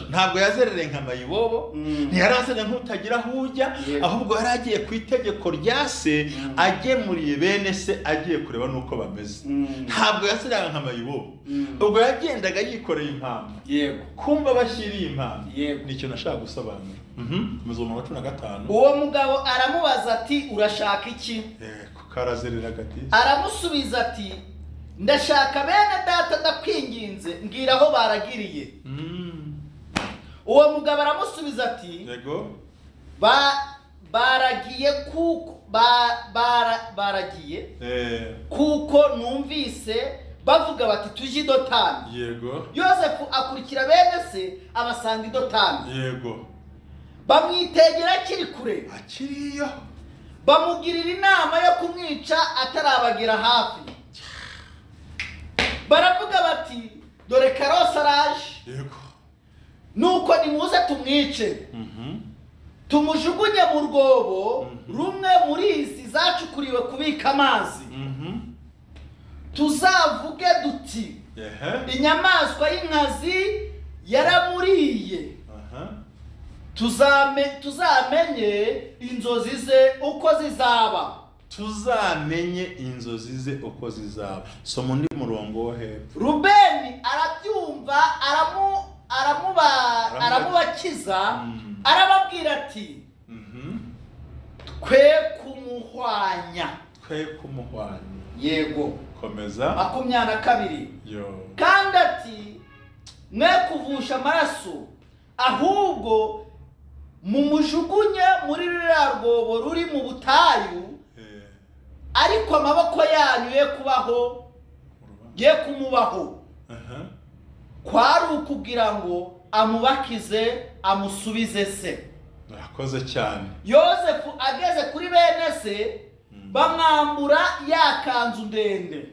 Ntabwo yazerereye nka mayibobo, ntiyarazereye nk'utagira aho ujya, ahubwo yari agiye ku itegeko rya se, agemuriye bene se, agiye kureba n'uko bameze. Ntabwo yazereraga nka mayibobo, ubwo yagendaga yikoreye impamba. Kumva bashyiriye impamba, nicyo nashaka gusobanura. Umurongo wa 15. Uwo mugabo aramubaza ati urashaka iki? Aramusubiza ati ndashaka bene data ndakwinginze mbwira aho baragiriye. Uwo mugabo aramusubiza ati baragiye kuko baragiye kuko numvise bavuga bati tujye i Dotani. Yego. Yosefu akurikira bene se abasanga i Dotani. Yego. Bamwitegera akiri kure, akiriyo, bamugirira inama yo kumwica atarabagera hafi. Baravuga bati dore Karosi araje. Yego. Nuko nimuze tumwice, tumujugunye mu rwobo rumwe muri izi zacukuriwe kubika amazi. Tuzavuge duti inyamaswa y'inkazi yaramuriye. Tuzamenye inzozi ze uko zizaba. Tuzamenye inzozi ze uko zizaba. Soma undi murongo wo hepfo. Rubeni arabyumva, aramubakiza, arababwira ati twe kumuhwanya. Twe kumuhwanya. Yego. Komeza. 22. Kandi ati mwe kuvusha amaraso, ahubwo mumujugunye muri ruriya rwobo ruri mu butayu, ariko amaboko yanyu ye kubaho, ye kumubaho. Kwari ukugira ngo amubakize amusubize se. Murakoze cyane. Yosefu ageze kuri bene se, bamwambura ya kanzu ndende,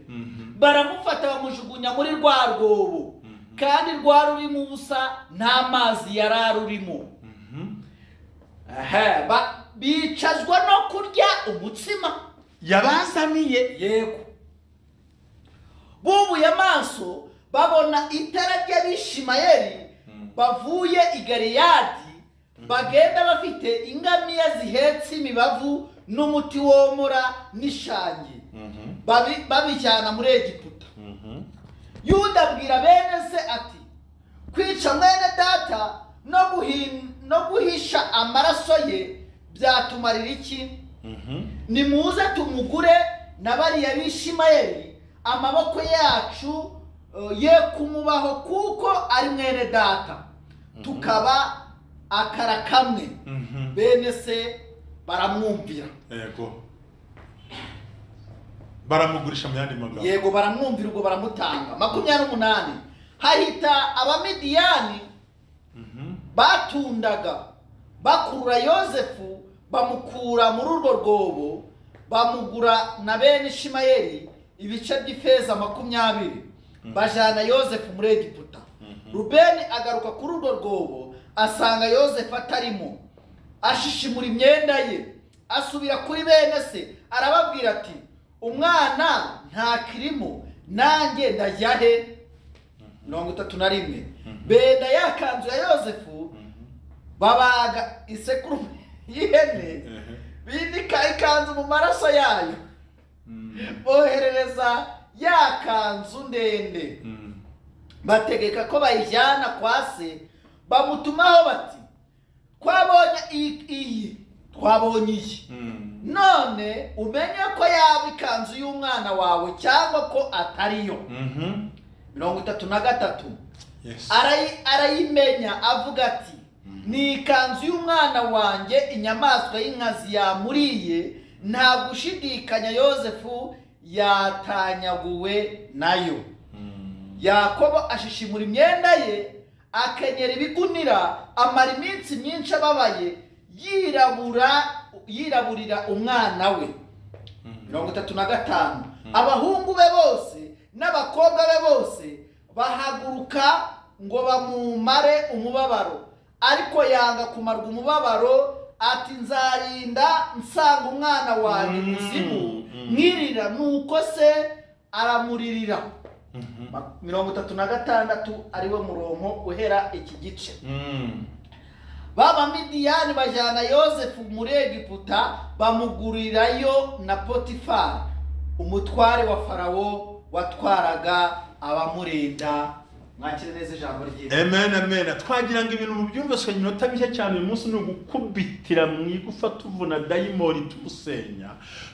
baramufata bamujugunya muri rwa rwobo, kandi rwa rurimo ubusa, nta mazi yari arurimo. Bicazwa no kurya umutsima yabazaniye. Yego. Bubuye amaso babona itara ry'Abishimayeli bavuye i Galeyadi, bagenda bafite ingamiya zihetse imibavu n'umuti womora n'ishangi, babijyana muri Egiputa. Yuda abwira bene se ati kwica mwene data no guhisha amaraso ye byatumarira iki? Nimuze tumugure na bariya Bishimayeli, amaboko yacu ye kumubaho kuko ari mwene data, tukaba akara kamwe. Bene se baramwumvira. Yego. Baramugurisha mu yandi magambo. Yego, baramwumvira, ubwo baramutanga. 28. Hahita Abamidiyani batundaga bakurura Yosefu, bamukura muri urwo rwobo, bamugura na bene Ishimayeli ibice by'ifeza 20, bajana Yosefu muri Egiputa. Rubeni agaruka kuri urwo rwobo asanga Yosefu atarimo, ashishimura imyenda ye, asubira kuri bene se arababwira ati umwana ntakirimo, nanjye ndajya he? 31. Benda ya kanzu ya Yosefu, babaga isekurume y'ihene, binika ikanzu mu maraso yayo, boherereza ya kanzu ndende, bategeka ko bayijyana kwa se. Bamutumaho bati twabonye iyi, twabonye iyi, none umenye ko yaba ikanzu y'umwana wawe cyangwa ko atariyo. 33. Arayimenya avuga ati ni ikanzu y'umwana wanjye, inyamaswa y'inkazi yamuriye, nta gushidikanya Yosefu yatanyaguwe nayo. Yakobo ashishimura imyenda ye, akenyera ibigunira, amara iminsi myinshi ababaye, yiraburira umwana we. 35. Abahungu be bose n'abakobwa be bose bahaguruka ngo bamumare umubabaro, ariko yanga kumarwa umubabaro, ati nzarinda nsanga umwana wanjye kuzimu mwirira. Nuko se aramuririra. 36 ariwe murongo uhera iki gice. Baba Midiyani bajyana Yosefu muri Egiputa, bamugurirayo na Potifari umutware wa Farawo watwaraga abamurinda. Mwakire neza ijambo ry'Imana. Amen, amen. Twagira ngo ibintu mubyumvise iminota mike cyane. Uyu munsi ni ugukubitira mu igufa tuvuna dayimoni tumusenya,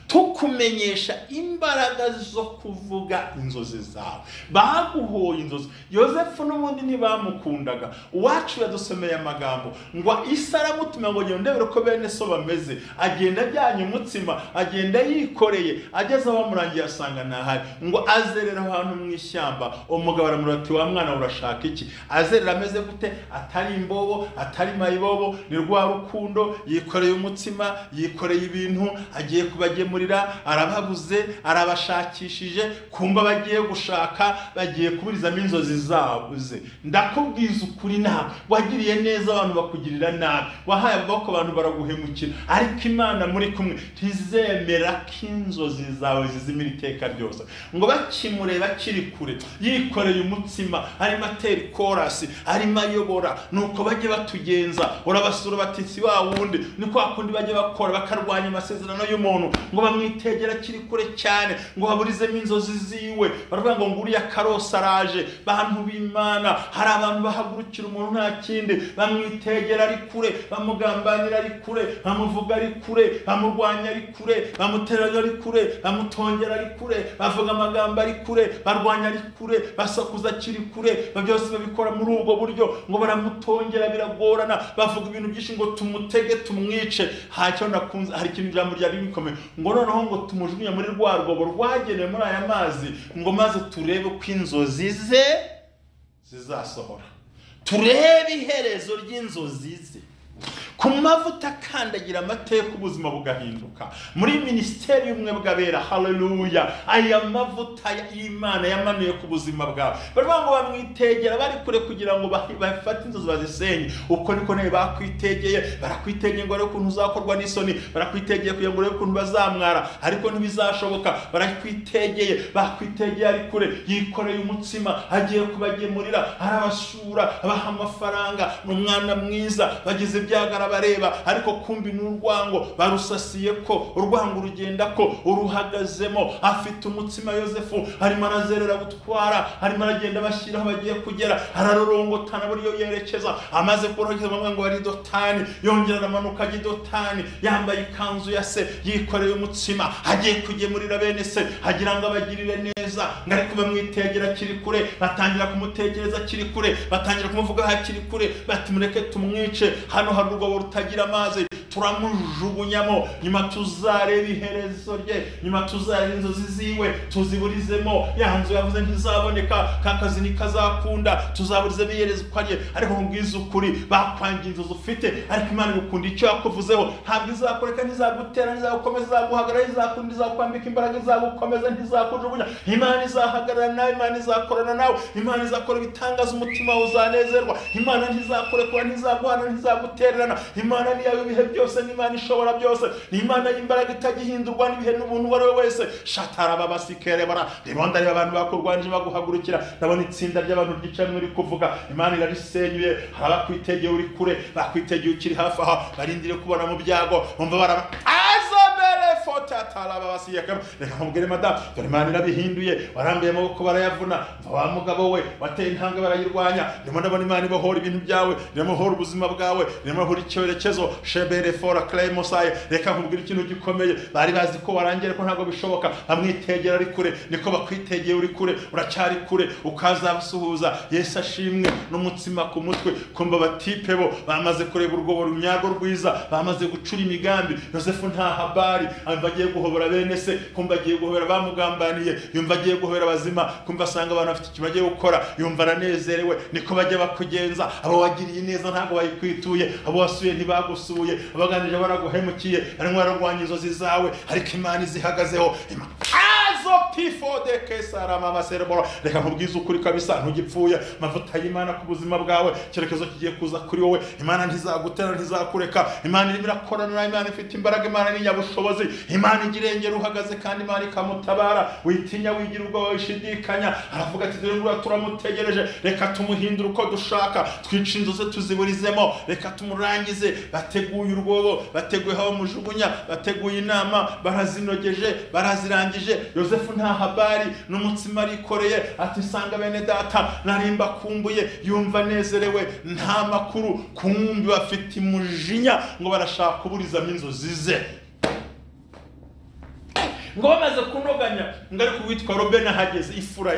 tukumenyesha imbaraga zo kuvuga inzozi zawe. Baguhoye inzozi. Yosefu n'ubundi ntibamukundaga. Uwacu yadusomeye amagambo ngo Isa aramutuma ngo ngende ndebere ko bene so bameze. Agenda ajyanye umutsima, agenda yikoreye, ageze aho bamurangiye asanga ntahari. Ngo azerera ahantu mu ishyamba. Umugabo aramubwira ati wa mwana urashaka iki? Azerera ameze gute? Atari imbobo, atari mayibobo, ni rwa rukundo, yikoreye umutsima, yikoreye ibintu, agiye kubagemurira, arababuze, arabashakishije, kumba bagiye gushaka, bagiye kuburizamo inzozi zabo ze. Ndakubwiza ukuri, nawe wagiriye neza abantu bakugirira nabi, wahaye amaboko abantu baraguhemukira, ariko Imana muri kumwe ntizemera ko inzozi zawe zizimira iteka ryose. Ngo bakimureba kiri kure, yikoreye umutsima, arimo atera ikorasi, arimo ayobora. Nuko bajye batugenza, urabasura bati si wa wundi. Ni kwa kundi bajye bakora bakarwanya amasezerano y'umuntu, ngo bamwitegera kiri kure cyane, ngo baburizemo inzozi ziwe. Baravuga ngo nguriya karosa araje. Bantu b'Imana, hari abantu bahagurukira umuntu nta kindi, bamwitegera ari kure, bamugambanira ari kure, bamuvuga ari kure, bamurwanya ari kure, bamutera ari kure, bamutongera ari kure, bavuga amagambo ari kure, barwanya ari kure, basakuza kiri kure. Byose babikora muri ubwo buryo, ngo baramutongera biragorana, bavuga ibintu byinshi ngo tumutege tumwice. Hacyo nakunze hari ikintu ijambo ryari bikomeye, ngo noneho ngo tumujugunye muri rwa rwobo rwagenewe muri aya mazi, ngo maze turebe ko inzozi ze zizasohora, turebe iherezo ry'inzozi ze. Ku mavuta akandagira amateka ubuzima bugahinduka. Muri minisiteri y'ubumwe bw'abera, haleluya, aya mavuta y'Imana yamanuye ku buzima bwawe. Baravuga ngo bamwitegera bari kure kugira ngo bafate inzozi bazisenye. Uko niko nawe bakwitegeye, barakwitegeye ngo arebe ukuntu uzakorwa n'isoni, barakwitegeye kugira ngo urebe ukuntu bazamwara, ariko ntibizashoboka. Barakwitegeye, bakwitegeye ari kure, yikoreye umutsima, agiye kubagemurira, arabasura, abaha amafaranga, ni umwana mwiza, bagize ibyago bareba, ariko kumbi n'urwango barusasiye ko urwango rugenda ko uruhagazemo. Afite umutsima Yosefu, arimo arazerera gutwara, arimo aragenda bashyiraho bagiye kugera, ararorongotana buriyo yerekeza. Amaze kuroheza bamwe ngo ari Dotani, yongera aramanuka ajya Dotani, yambaye ikanzu ya se, yikoreye umutsima, agiye kugemurira bene se, agira ngo abagirire neza. Ngo ariko bamwitegera kiri kure, batangira kumutekereza kiri kure, batangira kumuvuga hakiri kure, bati mureke tumwice, hano hari urwobo rutagira amazi, turamujugunyamo, nyuma tuzareba iherezo rye, nyuma tuzareba inzozi ziwe, tuziburizemo. Ya nzu yavuze ntizaboneka, ka kazi ntikazakunda, tuzaburizemo iherezo rye. Ariko nkubwiza ukuri, bakwangiye inzozi ufite, ariko Imana igukunda icyo yakuvuzeho. Ntabwo izakureka, ntizagutera, ntizagukomeza, izaguhagarara, izakunda, izakwambika imbaraga, izagukomeza, ntizakujugunya. Imana izahagarara nawe, Imana izakorana nawe, Imana izakora ibitangaza, umutima wawe uzanezerwa. Imana ntizakurekura, ntizaguhana, ntizagutererana. Imana ni yawe ibihe byose, ni Imana ishobora byose, ni Imana y'imbaraga itagihindurwa n'ibihe n'ubuntu uwo ari we wese. Shatara babasikere bara ndimo ndareba abantu bakurwanje baguhagurukira, ndabona itsinda ry'abantu ryicaye muri kuvuga. Imana irarisenyuye. Hari abakwitegeye uri kure, bakwitegeye ukiri hafi aha, barindire kubona mu byago, umva bara azabere Reka nkubwire madamu, dore Imana irabihinduye, warambuye amaboko barayavuna, wa mugabo we wateye intambwe barayirwanya. Ndimo ndabona Imana ibohora ibintu byawe, ndimo ibohora ubuzima bwawe, ndimo ibohora icyorekezo shebere fora clay mosaye. Reka nkubwire ikintu gikomeye, bari bazi ko warangiye ko ntabwo bishoboka, bamwitegera ari kure, niko bakwitegeye uri kure, uracyari kure, ukazabasuhuza. Yesu ashimwe n'umutsima ku mutwe. Kumva batipe bo bamaze kureba urwobo runyarwo rwiza, bamaze gucura imigambi. Yosefu nta habari, amva agiye guhobora bene se, kumva agiye guhobera bamugambaniye, yumva agiye guhobera bazima, kumva asanga abantu bafite icyo bagiye gukora, yumva aranezerewe. Niko bajya bakugenza. Abo wagiriye neza ntabwo bayikwituye, abo wasuye ntibagusuye, abaganije baraguhemukiye, barimo bararwanya inzozi zawe, ariko Imana izihagazeho. Azo tifo de kesara mama cerebro. Reka nkubwize ukuri kabisa, ntugipfuye. Amavuta y'Imana ku buzima bwawe, icyerekezo kigiye kuza kuri wowe. Imana ntizagutera, ntizakureka. Imana irimo irakorana, Imana ifite imbaraga, Imana ni nyabushobozi, Imana igirengera uhagaze kandi Imana ikamutabara. Witinya, wigira ubwoba, wishidikanya. Aravuga ati dore ngura turamutegereje, reka tumuhindure uko dushaka, twice inzu ze tuziburizemo, reka tumurangize. Bateguye urwobo, bateguye aho bamujugunya, bateguye inama, barazinogeje, barazirangije. Yosefu nta habari n'umutsima arikoreye, ati sanga bene data narimba kumbuye. Yumva anezerewe, nta makuru. Kumbi bafite imujinya ngo barashaka kuburizamo inzozi ze. Ngo bamaze kunoganya, ngo ariko witwa Robena ahageze ifura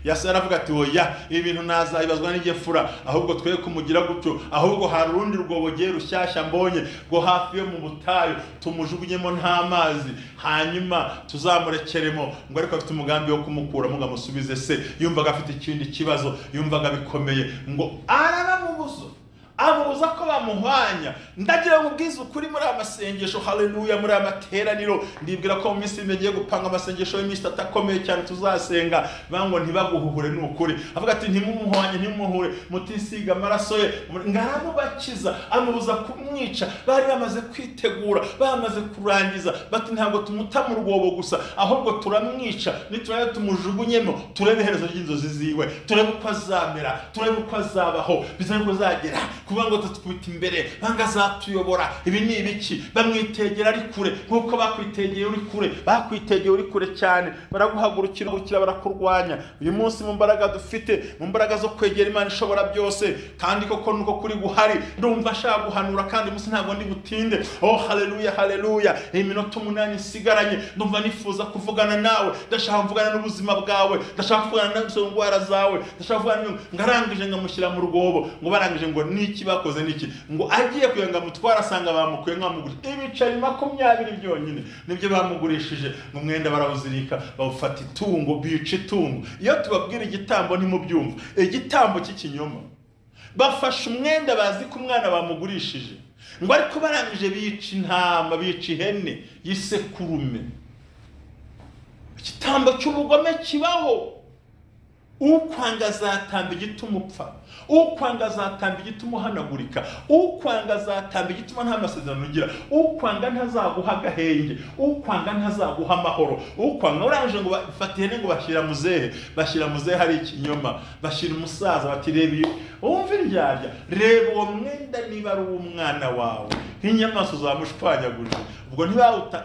yase aravuga ati oya, ibintu nazabibazwa n'igihe fura, ahubwo twe kumugira gutyo, ahubwo hari urundi rwobogeye rushyashya mbonye ngo hafi yo mu butayu tumujugunyemo nta mazi, hanyuma tuzamurekeremo. Ngo ariko afite umugambi wo kumukuramo ngo amusubize se. Yumvaga afite ikindi kibazo, yumvaga bikomeye, ngo arabamubuza, amubuza ko bamuhwanya. Ndagira ngo ubwize ukuri muri amasengesho, haleluya, muri amateraniro. Ndibwira ko mu minsi igiye gupanga amasengesho y'iminsi itatu akomeye cyane tuzasenga, bango ntibaguhuhure n'ukuri. Avuga ati ntimumuhwanye, ntimumuhure, mutisiga amaraso ye. Ngaramubakiza, amubuza kumwica. Bari bamaze kwitegura, bamaze kurangiza, bati ntabwo tumuta mu rwobo gusa, ahubwo turamwica, nituraye tumujugunyemo, turebe iherezo ry'inzozi ziwe, turebe uko azamera, turebe uko azabaho, bizane ko azagera kuba ngo tutwita imbere, banga azatuyobora. Ibi ni ibiki? Bamwitegera ari kure, nkuko bakwitegeye uri kure, bakwitegeye uri kure cyane, baraguhagurukira, barakurwanya. Uyu munsi mu mbaraga dufite, mu mbaraga zo kwegera Imana ishobora byose, kandi koko nuko kuri guhari, ndumva ashaka guhanura, kandi umunsi ntabwo ndi butinde. Oh haleluya, haleluya. Iminota 8 isigaranye, ndumva nifuza kuvugana nawe, ndashaka kuvugana n'ubuzima bwawe, ndashaka kuvugana n'izo ndwara zawe, ndashaka kuvugana. Ngarangije ngamushyira mu rwobo, ngo barangije ngo niki bakoze niki, ngo agiye kuyenga mutwara asanga bamukuye nkamugurishije ibiceri 20 byonyine nibyo bamugurishije. Ngo mwenda barawuzirika, bawufata itungo, bica itungo. Iyo tubabwira igitambo ntimubyumva, igitambo cy'ikinyoma. Bafashe umwenda bazi ko umwana bamugurishije, ngo ariko barangije bica intama, bica ihene y'isekurume. Igitambo cy'ubugome kibaho. Ukwanga azatamba igituma upfa, ukwanga azatamba igituma uhanagurika, ukwanga azatamba igituma nta masezerano ugira, ukwanga ntazaguha agahenge, ukwanga ntazaguha amahoro, ukwanga. Urangije ngo bafata ihene ngo bashyira muzehe, bashyira muzehe hari ikinyoma, bashyira umusaza bati reba iyo wumva iryarya, reba uwo mwenda niba ari uw'umwana wawe, nk'inyamaswa zamushwanyagurije. Ubwo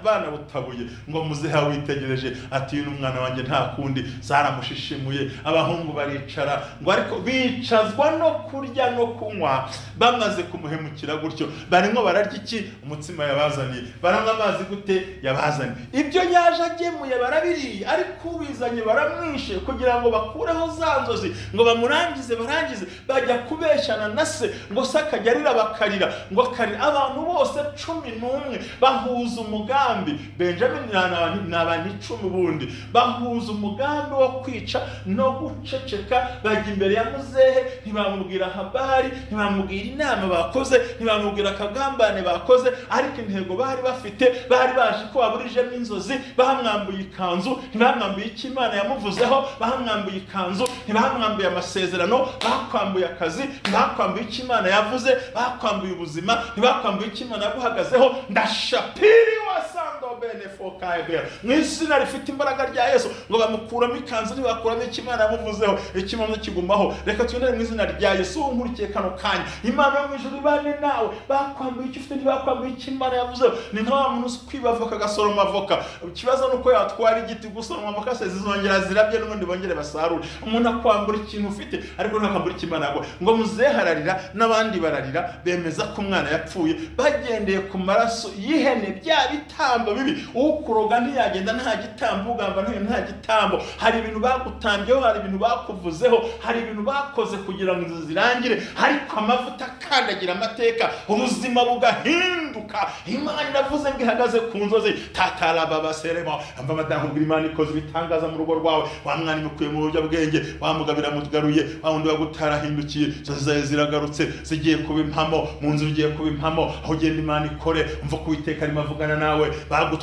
banabutabuye ngo muzehe witegereje ati uyu n'umwana wanjye nta kundi, zaramushishimuye. Abahungu baricara, ngo ariko bicazwa no kurya no kunywa. Bamaze kumuhemukira gutyo, barimo bararya iki? Umutsima yabazaniye. Baranywa amazi gute? Yabazaniye. Ibyo yaje agemuye barabiriye, ariko ubizanye baramwishe kugira ngo bakureho za nzozi, ngo bamurangize, barangize. Bajya kubeshana na se, ngo se akajya arira bakarira, ngo akarira. Abantu bose 11 bahuza umugambi. Benjamin ni abantu 10 ubundi bahuza umugambi wo kwica no guceceka. Bajya imbere ya muzehe, ntibamubwira habari, ntibamubwira inama bakoze, ntibamubwira akagambane bakoze, ariko intego bari bafite, bari baje ko baburijemo inzozi. Bamwambuye ikanzu, ntibamwambuye icyo Imana yamuvuzeho, bamwambuye ikanzu, ntibamwambuye amasezerano, bakwambuye akazi, ntibakwambuye icyo Imana yavuze, bakwambuye ubuzima, ntibakwambuye icyo Imana yaguhagazeho. Ndashapiri wasando bene fokaibera mu izina rifite imbaraga rya Yesu. Ngo bamukuramo ikanzu, ntibakuramo icyo Imana yamuvuzeho, ikimano kigumaho. Reka tugendere mu izina rya Yesu. Nkurikiye kano kanya, Imana yo mu ijuru ibane nawe. Bakwambuye icyo ufite, ntibakwambuye icyo Imana yavuzeho. Ni nka wa muntu uzi kwiba avoka agasoroma avoka. Ikibazo nuko yatwara igiti gusoroma avoka se zizongera zirabye n'ubundi bongere basarure. Umuntu akwambura ikintu ufite, ariko ntakwambura icyo Imana yaguha. Ngo muzehe ararira n'abandi bararira, bemeza ko umwana yapfuye, bagendeye ku maraso y'ihene, bya bitambo bibi. Ukuroga ntiyagenda nta gitambo, ugamba nta gitambo. Hari ibintu bagutambyeho, hari ibintu bakuvuzeho, hari ibintu bakoze kugira ngo inzu zirangire, ariko amavuta akandagira amateka, ubuzima bugahinduka. Imana iravuze ngo ihagaze ku nzozi. Tatarababa seremo amba madamu, Imana ikoze ibitangaza mu rugo rwawe. Wa mwana imukuye mu buryo bwenge, wa mugabira mugaruye, wa wundi wagutarahindukiye, inzozi zawe ziragarutse, zigiye kuba impamo, mu nzu bigiye kuba impamo. Aho ugenda Imana ikore, umva ko Uwiteka arimo avugana nawe.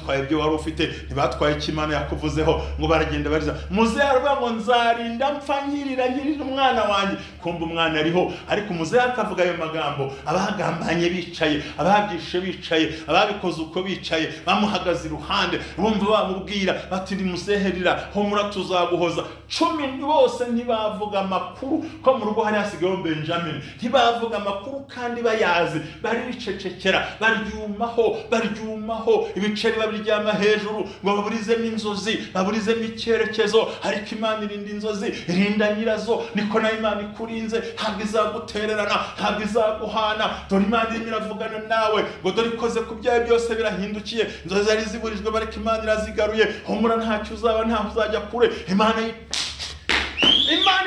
Ntibagutwaye ibyo wari ufite, ntibatwaye icyo Imana yakuvuzeho, ngo baragenda bariza. Muzehe aravuga ngo nzarinda mpfa nkirira nkirira umwana wanjye, kumva umwana ariho. Ariko muzehe akavuga ayo magambo, abagambanye bicaye, ababyishe bicaye, ababikoze uko bicaye, bamuhagaze iruhande, bumva bamubwira bati ndi muzehe rira, humura tuzaguhoza. 10 bose ntibavuga amakuru ko mu rugo hari hasigayeho Benjamin, ntibavuga amakuru kandi bayazi, baricecekera, baryumaho, baryumaho, ibiceri babiryama hejuru ngo baburizemo inzozi, baburizemo icyerekezo. Ariko Imana irinda inzozi, irinda nyirazo. Niko na Imana ikurinze, ntabwo izagutererana, ntabwo izaguhana. Dore Imana irimo iravugana nawe ngo dore ikoze ku byawe byose birahindukiye, inzozi zari ziburijwe bariko Imana irazigaruye. Humura ntacyo uzaba, ntaho uzajya kure. Imana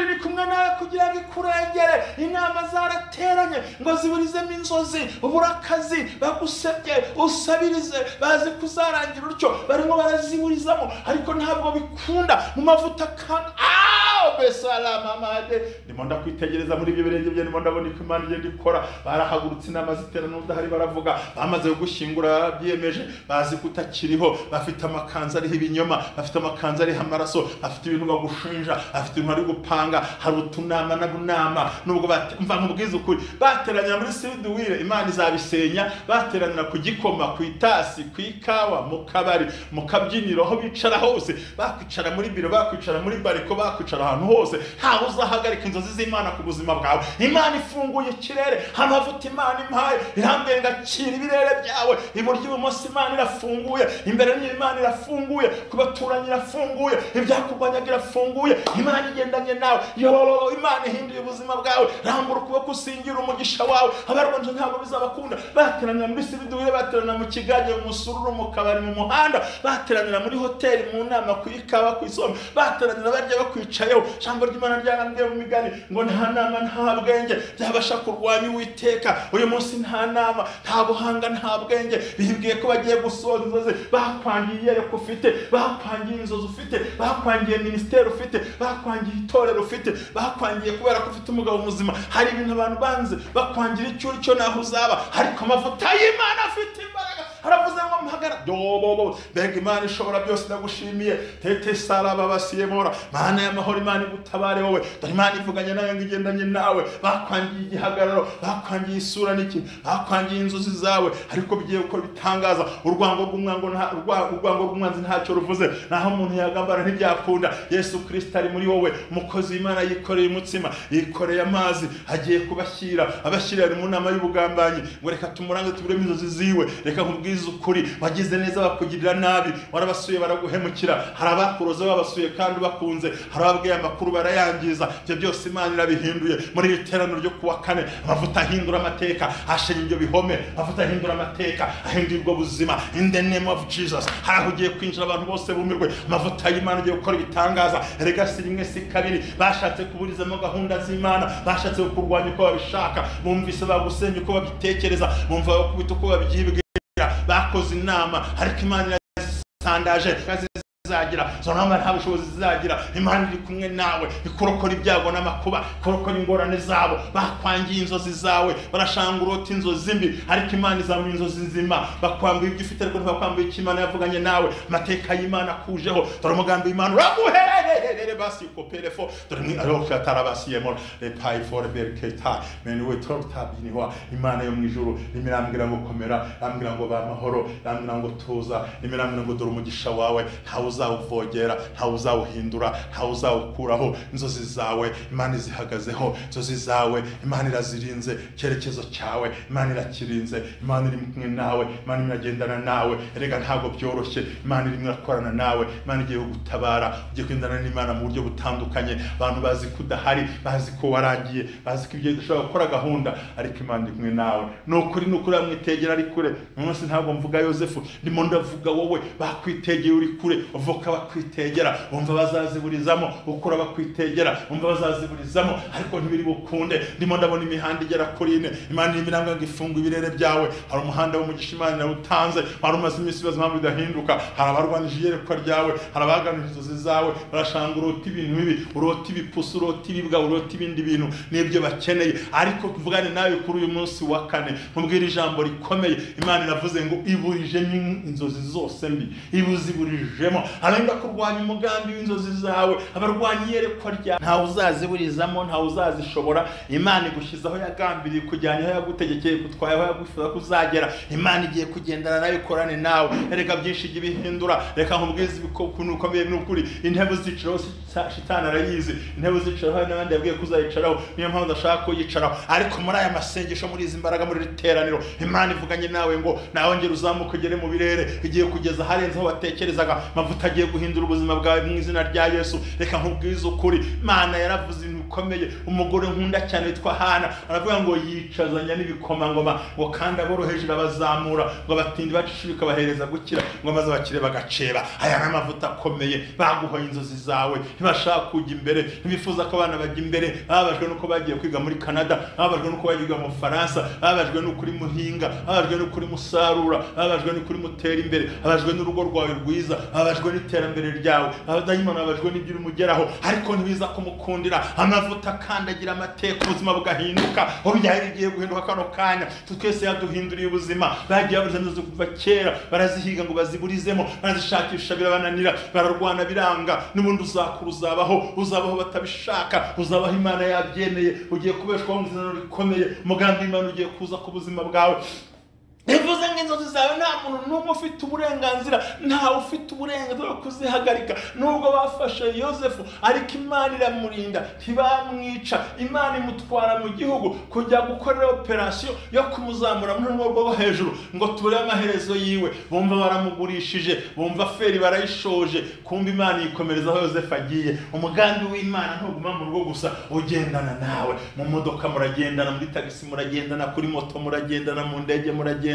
iri kumwe nawe kugira ngo ikurengere. Inama zarateranye ngo ziburizemo inzozi, uburakazi bagusebye, usabirize, bazi kuzarangira utyo, barimo baraziburizamo, ariko ntabwo bikunda. Mu mavuta kandi besalamamade ndimo ndakwitegereza muri ibyo birenge bye, ndimo ndabona ko Imana igenda ikora. Barahagurutse inama ziterana udahari, baravuga, bamaze gushyingura byiyemeje, bazi kutakiriho, bafite amakanzu ariho ibinyoma, bafite amakanzu ariho amaraso, bafite ibintu bagushinja, bafite ibintu bari gupanga. Hari utunama na bunama, nubwo mva nkubwiza ukuri, bateranira muri siduwire, Imana izabisenya. Bateranira ku gikoma, ku itasi, ku ikawa, mu kabari, mu kabyiniro, aho bicara hose, bakwicara muri biro, bakwicara muri bariko, bakwicara ahantu hose, ntawe uzahagarika inzozi z'Imana ku buzima bwawe. Imana ifunguye ikirere, amavuta Imana impaye irambwiye ngo akira ibirere byawe. Iburyo ibumoso Imana irafunguye, imbere n'Imana irafunguye, ku baturanyi irafunguye, ibyakurwanyaga irafunguye. Imana igendanye nawe. Yo, Imana ihinduye ubuzima bwawe. Rambura ukuboko usingira umugisha wawe. Abarwanje ntabwo bizabakunda. Bateranira muri sibiduwire, bateranira mu kigage, mu musururu, mu kabari, mu muhanda, bateranira muri hoteli, mu nama, ku ikawa, ku isombe, bateranira barya bakwicayeho. Ijambo ry'Imana ryarambwiye mu migani ngo nta nama nta bwenge byabasha kurwanya Uwiteka. Uyu munsi nta nama, nta buhanga, nta bwenge. Bibwiye ko bagiye gusoza inzozi, bakwangiye iyerekwa ufite, bakwangiye inzozi ufite, bakwangiye ministeri ufite, bakwangiye itorero ufite, bakwangiye kubera ko ufite umugabo muzima. Hari ibintu abantu banze, bakwangira icyo uri cyo naho uzaba, ariko amavuta y'Imana afite imbaraga. Aravuze ngo mpagara dobobo. Mbega Imana ishobora byose, ndagushimiye. Tete sara babasiyemora, Mana y'amahoro, Imana igutabare wowe. Dore Imana ivuganye nawe ngo igendanye nawe. Bakwangiye igihagararo, bakwangiye isura n'iki, bakwangiye inzozi zawe, ariko bigiye gukora bitangaza. Urwango rw'umwango urwango rw'umwanzi ntacyo ruvuze, naho umuntu yagambara ntibyakunda. Yesu Kristo ari muri wowe. Umukozi w'Imana yikoreye umutsima, yikoreye amazi, agiye kubashyira, abashyira mu nama y'ubugambanyi ngo reka tumurange tuburemo inzozi ziwe. Reka nkubwize ukuri, wagize neza bakugirira nabi, warabasuye baraguhemukira, hari abakuroze babasuye kandi bakunze, hari ababwiye amakuru barayangiza. Ibyo byose Imana irabihinduye muri iri teraniro ryo kuwa kane. Amavuta ahindura amateka, ashenya ibyo bihome, amavuta ahindura amateka, ahindura ubwo buzima. In the name of Jesus. Hari aho ugiye kwinjira abantu bose bumirwe. Amavuta y'Imana agiye gukora ibitangaza. Erega si rimwe si kabiri, bashatse kuburizamo gahunda z'Imana, bashatse kurwanya uko babishaka, bumvise bagusenya uko babitekereza, bumva bakubita uko babyibwira, bakoze inama, ariko Imana irasandaje zizagira zo nama nta bushobozi zizagira. Imana iri kumwe nawe, ikurokora ibyago n'amakuba, ikurokora ingorane zabo. Bakwangiye inzozi zawe, barashanga urota inzozi mbi, ariko Imana izamuha inzozi nzima. Bakwambuye ibyo ufite, ariko ntibakwambuye icyo Imana yavuganye nawe. Amateka y'Imana akujeho. Dore umugambi w'Imana uraguhererere basi koperefo. Dore ni aroka tarabasiyemo repai for berketa menuwe torta biniwa. Imana yo mu ijuru imirambwira ngo komera, irambwira ngo ba mahoro, irambwira ngo tuza, imirambwira ngo dore umugisha wawe ntawe uzawuvogera, ntawe uzawuhindura, ntawe uzawukuraho. Inzozi zawe Imana izihagazeho, inzozi zawe Imana irazirinze, icyerekezo cyawe Imana irakirinze, Imana iri kumwe nawe, Imana iragendana nawe. Erega ntabwo byoroshye, Imana irimo irakorana nawe, Imana igiye kugutabara, ugiye kugendana n'Imana mu buryo butandukanye. Abantu bazi ko udahari, bazi ko warangiye, bazi ko ibyo udashobora gukora gahunda, ariko Imana iri kumwe nawe. Ni ukuri, ni ukuri, bamwitegera ari kure. Umunsi ntabwo mvuga Yosefu, ndimo ndavuga wowe. Bakwitegeye uri kure, uvuka bakwitegera, bumva bazaziburizamo, ukura bakwitegera, bumva bazaziburizamo, ariko ntibiri bukunde. Ndimo ndabona imihanda igera kuri ine. Imana irimo irambwira ngo ifunga ibirere byawe. Hari umuhanda w'umugisha Imana irawutanze, wari umaze iminsi ibibazo impamvu bidahinduka. Hari abarwanije iyerekwa ryawe, hari abaganije inzozi zawe, barashanga Urota ibintu bibi, urota ibipusi, urota ibibwa, urota ibindi bintu nibyo bakeneye. Ariko kuvugane nawe kuri uyu munsi wa kane, mubwira ijambo rikomeye. Imana iravuze ngo iburijemo inzozi zose mbi, ibuziburijemo. Arenda kurwanya umugambi w'inzozi zawe, abarwanya iyerekwa rya ntawe uzaziburizamo, ntawe uzazishobora. Imana igushizaho yagambiriye kujyana aho yagutegekeye kutwaye, aho yagufuza kuzagera. Imana igiye kugendana nawe, ikorane nawe. Erega byinshi ibihindura. Reka nkubwize ukuntu ukomeye n'ukuri. Intebe zicaraho shitani arayizi, intebe zicaraho n'abandi yabwiye kuzayicaraho, niyo mpamvu ndashaka kuyicaraho. Ariko muri aya masengesho, muri izi mbaraga, muri iri teraniro, Imana ivuganye nawe ngo nawe ngera uzamuke ugere mu birere. Igiye kugeza harenze aho watekerezaga. Mavuta agiye guhindura ubuzima bwawe mu izina rya Yesu. Reka nkubwize ukuri, Imana yaravuze ibintu bikomeye. Umugore nkunda cyane witwa Hana aravuga ngo yicazanya n'ibikomangoma, ngo kandi aboroheje irabazamura, ngo abatindi bacishije bahereza gukira, ngo maze abakire bagaceba. Aya ni amavuta akomeye. Baguhoye inzozi zawe, ntibashaka kujya imbere, ntibifuza ko abana bajya imbere. Bababajwe nuko bagiye kwiga muri Canada, bababajwe nuko bagiye kwiga mu Faransa, bababajwe nuko uri muhinga, bababajwe nuko uri musarura, bababajwe nuko uri mutera imbere, bababajwe n'urugo rwawe rwiza, bababajwe n'iterambere ryawe, abadayimoni bababajwe n'ibyo urimo. Ariko ntibiza kumukundira. Amavuta akandagira amateka, ubuzima bugahinduka. Aho byari bigiye guhinduka kano kanya, twese yaduhinduriye ubuzima. Bagiye babuze inzozi kuva kera, barazihiga ngo baziburizemo, barazishakisha birabananira, bararwana biranga. N'ubundi uzakura, uzabaho, uzabaho batabishaka, uzabaho Imana yabyemeye. Ugiye kubeshwaho mu izina rikomeye. Umugambi w'Imana ugiye kuza ku buzima bwawe. Bivuze ngo inzozi zawe nta muntu n'umwe ufite uburenganzira, ntawe ufite uburenganzira bwo kuzihagarika. Nubwo bafashe Yosefu, ariko Imana iramurinda, ntibamwica. Imana imutwara mu gihugu kujya gukorera operasiyo yo kumuzamura mu rwego rwo hejuru, ngo ture amaherezo yiwe. Bumva baramugurishije, bumva feri barayishoje, kumva Imana yikomereza aho Yosefu agiye. Umugambi w'Imana ntuguma mu rugo gusa, ugendana nawe. Mu modoka muragendana, muri tagisi muragendana, kuri moto muragendana, mu ndege muragendana,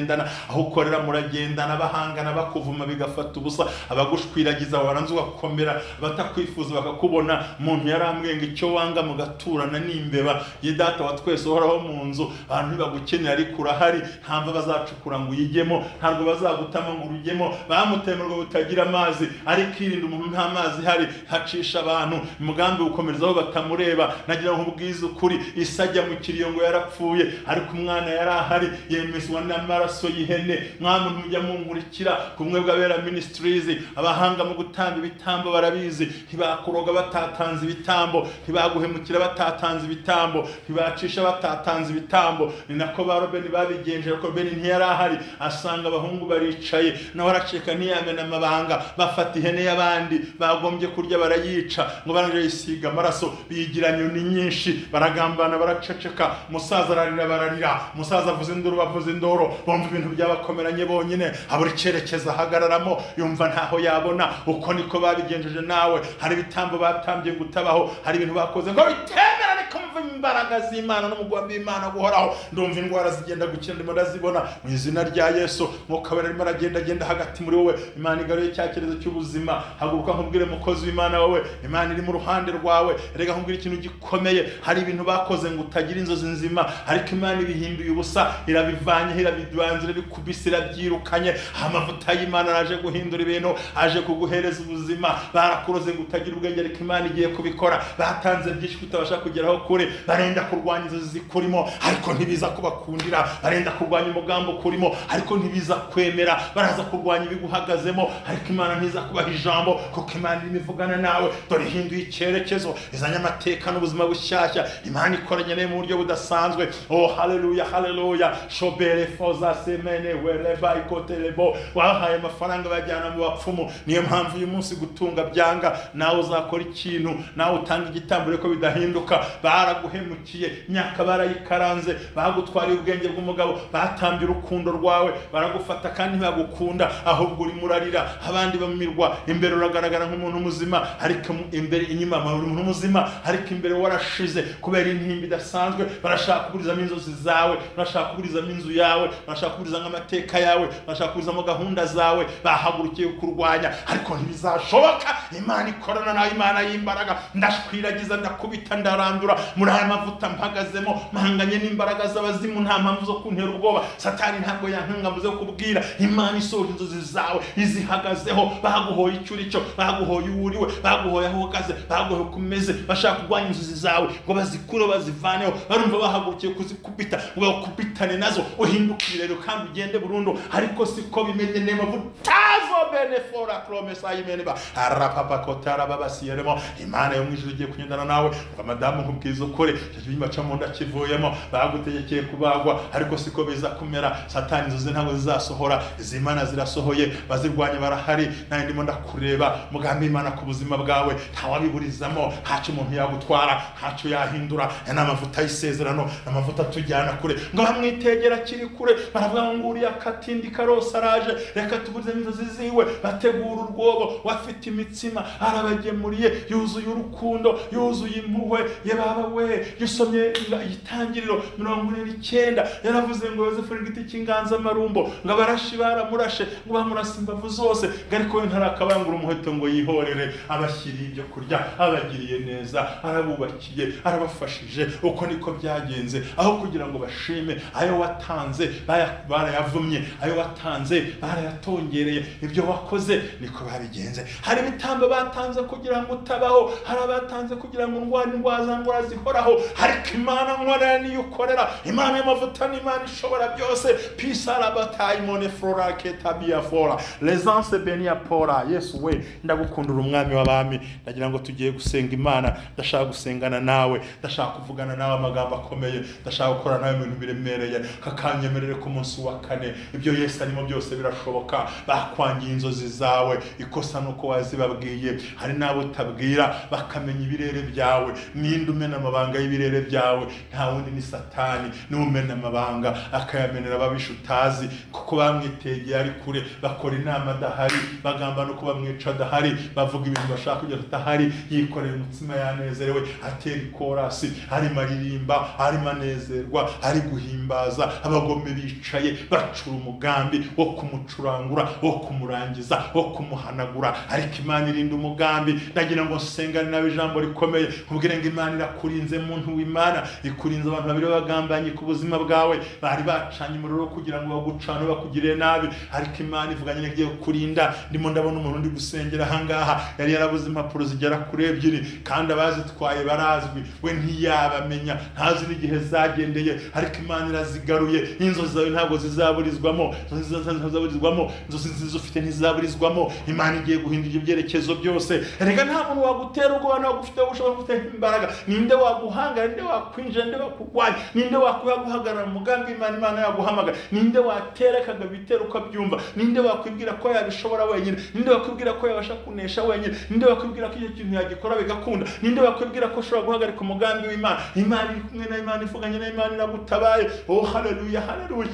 aho ukorera muragendana. Bahangana bakuvuma bigafata ubusa, abagushwiragiza waranze ugakomera, abatakwifuza bakakubona. Umuntu yarambwiye ngo icyo wanga mugaturana n'imbeba ye data wa twese uhoraho mu nzu. Abantu ntibagukenera ariko urahari. Nta mva bazacukura ngo uyijyemo, ntabwo bazagutama ngo urujyemo. Bamutemerwa butagira amazi, ariko irinda umuntu nta mazi ihari, hacisha abantu. Umugambi ukomereza aho batamureba. Nagira ngo nkubwize ukuri, isajya mu kiriyo ngo yarapfuye, ariko umwana yari ahari, yemezwa n'amaraso y'ihene. Mwamuntu mujya munkurikira kumwe bw'Abera Ministries, abahanga mu gutanga ibitambo barabizi. Ntibakuroga batatanze ibitambo, ntibaguhemukira batatanze ibitambo, ntibacisha batatanze ibitambo. Ni nako ba Robeni babigenje. Ariko Robeni ntiyari ahari, asanga abahungu baricaye, nawe araceka ntiyamena amabanga. Bafata ihene y'abandi bagombye kurya barayica, ngo barangije yisiga amaraso, bigira nyoni nyinshi, baragambana baraceceka. Umusaza ararira bararira, umusaza avuza induru bavuza induru. Bumva ibintu byabakomeranye bonyine, abura icyerekezo ahagararamo, yumva ntaho yabona. Uko niko babigenjeje nawe. Hari ibitambo batambye ngo utabaho, hari ibintu bakoze ngo bitemera. Ariko mva imbaraga z'Imana n'umugambi w'Imana guhoraho. Ndumva indwara zigenda gukira, ndimo ndazibona mu izina rya Yesu. Mwuka wera arimo aragenda agenda hagati muri wowe. Imana igaruye cya cyerekezo cy'ubuzima. Haguruka nkubwire mukozi w'Imana wowe, Imana iri mu ruhande rwawe. Reka nkubwire ikintu gikomeye. Hari ibintu bakoze ngo utagira inzozi nzima, ariko Imana ibihinduye ubusa, irabivanye, irabivanze, irabikubise, irabyirukanye. Amavuta y'Imana araje guhindura ibintu, aje kuguhereza ubuzima. Barakuroze ngo utagira ubwenge, ariko Imana igiye kubikora. Batanze byinshi kutabasha kugeraho kure, barenda kurwanya inzozi zikurimo, ariko ntibiza kubakundira. Barenda kurwanya umugambi ukurimo, ariko ntibiza kwemera. Baraza kurwanya ibiguhagazemo, ariko Imana ntiza kubaha ijambo, kuko Imana irimo ivugana nawe. Dore ihinduye icyerekezo, izanye amateka n'ubuzima bushyashya. Imana ikoranye nawe mu buryo budasanzwe. Oh haleluya, haleluya. Shobere foza semene wereba ikotelebo. Wahaye amafaranga bajyana mu bapfumu. Niyo mpamvu uyu munsi gutunga byanga. Nawe uzakora ikintu, nawe utanga igitambo ariko bidahinduka. Baraguhemukiye, imyaka barayikaranze, bagutwariye ubwenge bw'umugabo, batambye urukundo rwawe, baragufata kandi ntibagukunda, ahubwo urimo urarira. Abandi bamirwa imbere uragaragara nk'umuntu muzima, ariko imbere inyuma uri umuntu muzima, ariko imbere warashize kubera intimba idasanzwe. Barashaka kuburizamo inzozi zawe, barashaka kuburizamo inzu yawe, barashaka kuburizamo amateka yawe, barashaka kuburizamo gahunda zawe. Bahagurukiye kurwanya, ariko ntibizashoboka. Imana ikorana nawe, Imana y'imbaraga. Ndashwiragiza, ndakubita, ndarandura. Muri aya mavuta mpagazemo mpanganye n'imbaraga z'abazimu, nta mpamvu zo kuntera ubwoba. Satani ntabwo yankanga muze kubwira. Imana isohoje inzozi zawe izihagazeho. Baguhoye icyo uri cyo, baguhoye uwo uriwe, baguhoye aho uhagaze, baguhoye uko umeze. Bashaka kurwanya inzozi zawe ngo bazikure bazivaneho, barumva bahagurukiye kuzikubita ngo bakubitane nazo, uhindukire rero kandi ugende burundu. Ariko siko bimeze. Nemavutazo benefora promesa yimeneba arapapa kotara babasiyeremo. Imana yo mwijuru igiye kunyendana nawe. Ngo madamu nkubwiza ukore, icyo cyo mu nda kivuyemo, bagutegekeye kubagwa, ariko siko biza kumera. Satani inzozi ntabwo zizasohora, izimana zirasohoye, bazirwanya barahari. Nari ndimo ndakureba mugambi Imana ku buzima bwawe, ntawabiburizamo, ntacyo umuntu yagutwara, ntacyo yahindura. Aya ni amavuta y'isezerano, amavuta tujyana kure. Ngo bamwitegera kiri kure, baravuga ngo uriya katindi karose araje, reka tubuze inzozi ziwe. Bategura urwobo, wafite imitsima arabagemuriye, yuzuye urukundo, yuzuye impuhwe. Ye baba we, yusomye igitangiriro 49 yaravuze ngo Yozefu ni igiti cy'inganzamarumbo, ngo abarashi baramurashe, ngo bamurasa imbavu zose, ariko we ntarakabangura umuheto ngo yihorere. Abashyiriye ibyo kurya, abagiriye neza, arabubakiye, arabafashije. Uko niko byagenze. Aho kugira ngo bashime ayo watanze barayavumye, ayo watanze barayatongereye, ibyo wakoze niko babigenze. Hari ibitambo batanze kugira ngo utabaho, hari abatanze kugira ngo ndwara indwara zihoraho, ariko Imana nkorera niyo ukorera. Imana y'amavuta ni Imana ishobora byose. Pisarabatayimone flora ketabia fora lesance benia pora. Yesu we, ndagukundura umwami w'abami. Ndagira ngo tugiye gusenga Imana. Ndashaka gusengana nawe, ndashaka kuvugana nawe amagambo akomeye, ndashaka gukora nawe ibintu biremereye. Kakanyemerere ku munsi wa kane, ibyo Yesu arimo byose birashoboka. Bakwangiye inzozi zawe, ikosa nuko wazibabwiye. Hari n'abo utabwira bakamenya ibirere byawe. Ninde umena amabanga y'ibirere byawe? Nta wundi, ni Satani. Niwe umena amabanga akayamenera ababisha utazi, kuko bamwitegeye ari kure, bakora inama adahari, bagamba nuko bamwica adahari, bavuga ibintu bashaka kugira adahari. Yikoreye umutsima yanezerewe, atera ikorasi, arimo aririmba, arimo anezerwa, ari guhimbaza. Abagome bicaye bacura umugambi wo kumucurangura, wo kumurangiza, wo kumuhanagura, ariko Imana irinda umugambi. Ndagira ngo nsengane nawe ijambo rikomeye, nkubwire ngo Imana irakurinze muntu w'Imana, ikurinze abantu babiri bagambanye ku buzima bwawe, bari bacanye umuriro kugira ngo bagucane bakugirire nabi, ariko Imana ivuganye n'igiye kukurinda. Ndimo ndabona umuntu ndi gusengera ahangaha yari yarabuze impapuro zigera kuri 2, kandi abazitwaye barazwi, we ntiyabamenya, ntazi n'igihe zagendeye, ariko Imana irazigaruye. Inzozi zawe ntabwo zizaburizwamo, inzozi nziza ufite ntizaburizwamo. Imana igiye guhindura ibyo byerekezo byose. Erega nta muntu wagutera ubwoba, nta gufite ushobora gufite imbaraga. Ninde waguhangara? Ninde wakwinjira? Ninde wakurwanya? Ninde wakuhagarara mu mugambi Imana Imana yaguhamagara? Ninde watera akagabitera ukabyumva? Ninde wakwibwira ko yabishobora wenyine? Ninde wakwibwira ko yabasha kunesha wenyine? Ninde wakwibwira ko icyo kintu yagikora bigakunda? Ninde wakwibwira ko ushobora guhagarika umugambi w'Imana? Imana iri kumwe na Imana ivuganye na Imana iragutabaye. Oh haleluya, haleluya.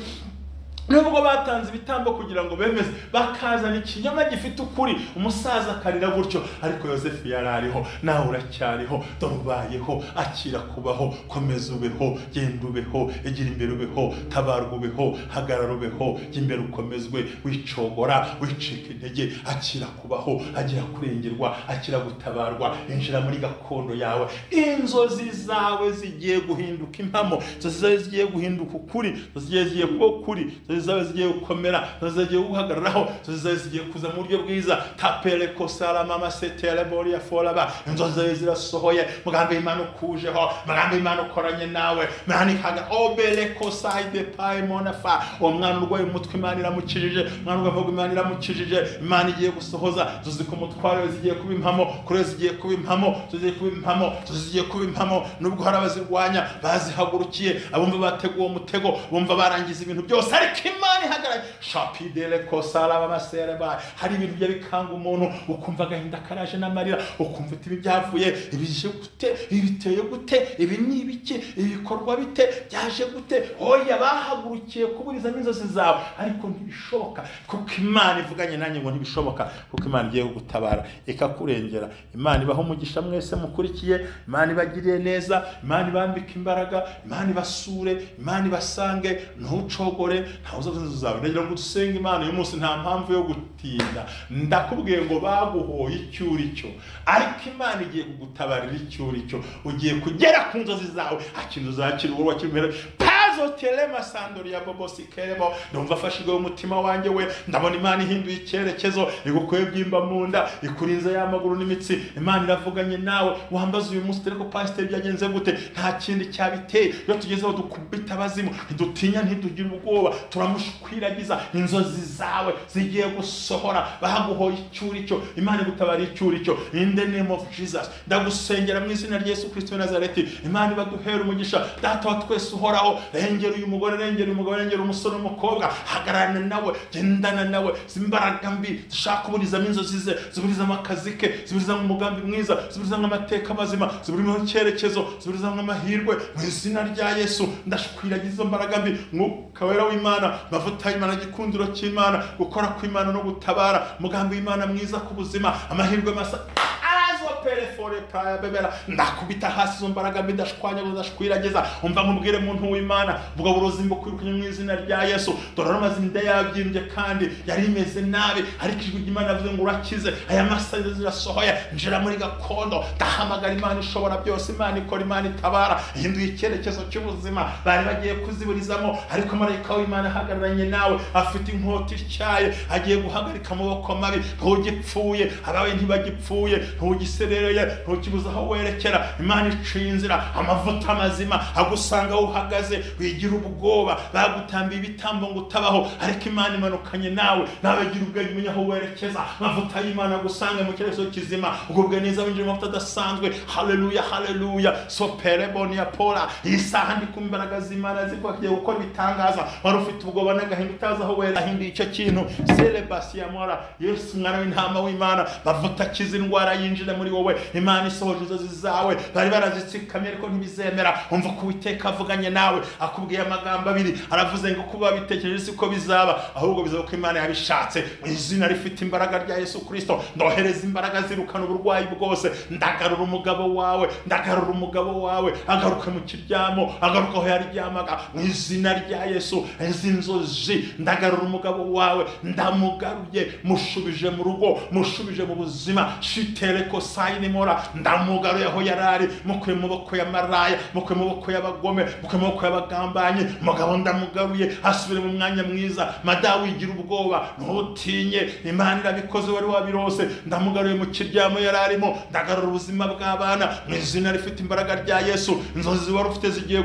Nubwo batanze ibitambo kugira ngo bemeze, bakazana ikinyoma gifite ukuri, umusaza akarira gutyo, ariko Yozefu yari ariho, nawe uracyariho. Dore ubayeho, akira kubaho, komeza ubeho, genda ubeho, igira imbere ubeho, tabarwa ubeho, hagarara ubeho, jya imbere ukomezwe, wicogora, wicika intege, akira kubaho, agira kurengerwa, akira gutabarwa, injira muri gakondo yawe. Inzozi zawe zigiye guhinduka impamo, inzozi zawe zigiye guhinduka ukuri, inzozi zigiye kuba ukuri, zawe zigiye gukomera, zigiye guhagararaho, zawe zigiye kuza mu buryo bwiza. Tapere kosara mama setere boria foraba. Inzozi zawe zirasohoye, mugambi Imana ukujeho, mugambi Imana ukoranye nawe. Mani kaga obele kosaide paimonafa. Umwana urwaye umutwe Imana iramukijije, umwana urwaye Imana iramukijije. Imana igiye gusohoza inzozi ku mutware, zigiye kuba impamo, kure zigiye kuba impamo, zigiye kuba impamo, zigiye kuba impamo. Nubwo hari abazirwanya bazihagurukiye, abumva bateguye umutego, bumva barangiza ibintu byose, ariko Imana ihagarara. Shapidele kosara bamasereba. Hari ibintu bya bikanga umuntu, ukumva agahinda karaje n'amarira, ukumva ibi byavuye, ibije gute, ibiteye gute, ibi ni ibiki, ibikorwa bite, byaje gute. Oya, bahagurukiye kuburiza inzozi zawe, ariko ntibishoboka, kuko Imana ivuganye nanjye ngo ntibishoboka, kuko Imana igiye kugutabara ikakurengera. Imana ibaho umugisha mwese mukurikiye, Imana ibagiriye neza, Imana ibambike imbaraga, Imana ibasure, Imana ibasange. Ntucogore, Ntawe uzabuza inzozi zawe. Ndagira ngo dusenge Imana uyu munsi, nta mpamvu yo gutinda. Ndakubwiye ngo baguhoye icyo uri cyo, ariko Imana igiye kugutabarira icyo uri cyo. Ugiye kugera ku nzozi zawe. Hakintu uzakira uwo wakimera pazo telema sandori ya bobosi kerebo. Ndumva afashijwe umutima wanjye we. Ndabona Imana ihinduye icyerekezo, igukuye byimba mu nda, ikurinze y'amaguru n'imitsi. Imana iravuganye nawe. Wambaza uyu munsi ariko pastor byagenze gute? Nta kindi cyabiteye. Iyo tugezeho dukubita abazimu, ntidutinya, ntidugira ubwoba, turamushkwiragiza. Inzozi zawe zigiye gusohora. Baguhoye icyo uri cyo, Imana igutabara icyo uri cyo. In the name of Jesus, ndagusengera mu izina rya Yesu Kristo wa Nazareti. Imana ibaduhera umugisha. Data wa twese uhoraho, rengera uyu mugore, rengera umugabo, rengera umusore n'umukobwa. Hagararana nawe, gendana nawe. Zimbaraga mbi zishaka kuburizamo inzozi ze, ziburizamo akazi ke, ziburizamo umugambi mwiza, ziburizamo amateka mazima, ziburizamo icyerekezo, ziburizamo amahirwe. Mu izina rya Yesu ndashkwiragiza izo mbaraga mbi. Mwuka wera w'Imana, mavuta y'Imana, gikundiro cy'Imana, gukora kw'Imana no gutabara, umugambi w'Imana mwiza ku buzima, amahirwe masa ndakubita hasi izo mbaraga mbi, ndashwanya, ndashkwiragiza. Umva nkubwire muntu w'Imana, ubwo burozi mbukwirukanye mu izina rya Yesu. Dore amazi inda yabyimbye kandi yari imeze nabi, ariko ijwi ry'Imana rivuze ngo urakize. Aya masaha zirasohoye. Njira muri gakondo, ndahamagara Imana ishobora byose, Imana ikora, Imana itabara, ihinduye icyerekezo cy'ubuzima bari bagiye kuziburizamo. Ariko marayika w'Imana ahagararanye nawe, afite inkota ityaye, agiye guhagarika amaboko mabi. Ntugipfuye, abawe ntibagipfuye, ntugiserereye, ntukibuza aho werekera. Imana iciye inzira, amavuta mazima agusanga aho uhagaze. Wigira ubwoba, bagutambiye ibitambo ngo utabaho, ariko Imana imanukanye nawe. Nawe gira ubwenge, umenya aho werekeza. Amavuta y'Imana agusanga mu cyerekezo kizima, ugubwe neza, winjira mu mavuta adasanzwe. Haleluya, haleluya. Sopere bonia pola. Iyi saha ndi ku mbaraga z'Imana zikwagiye gukora ibitangaza. Wari ufite ubwoba n'agahinda utazi aho wera, ahinduye icyo kintu. Celebasi mora. Yesu mwana w'intama w'Imana, mavuta akiza indwara yinjira muri wowe. Imana isohoje inzozi zawe bari barazitsikamye ariko ntibizemera. Umva ko Uwiteka avuganye nawe, akubwiye amagambo abiri. Aravuze ngo kuba bitekereje siko bizaba, ahubwo bizaba ko Imana yabishatse. Mu izina rifite imbaraga rya Yesu Kristo, ndohereza imbaraga zirukana uburwayi bwose. Ndagarura umugabo wawe, ndagarura umugabo wawe, agaruke mu kiryamo, agaruka aho yaryamaga. Mu izina rya Yesu, izi nzozi, ndagarura umugabo wawe, ndamugaruye, mushubije mu rugo, mushubije mu buzima. Shitereko sayini mora, ndamugaruye aho yarari, mukuye mu maboko ya maraya, mukuye mu maboko y'abagome, mukuye mu maboko y'abagambanyi. Mugabo ndamugaruye, asubire mu mwanya mwiza. Madawi igira ubwoba, ntutinye, Imana irabikoze, wari wabirose. Ndamugaruye mu kiryamo yararimo, ndagarura ubuzima bw'abana mu izina rifite imbaraga rya Yesu. Inzozi wari ufite zigiye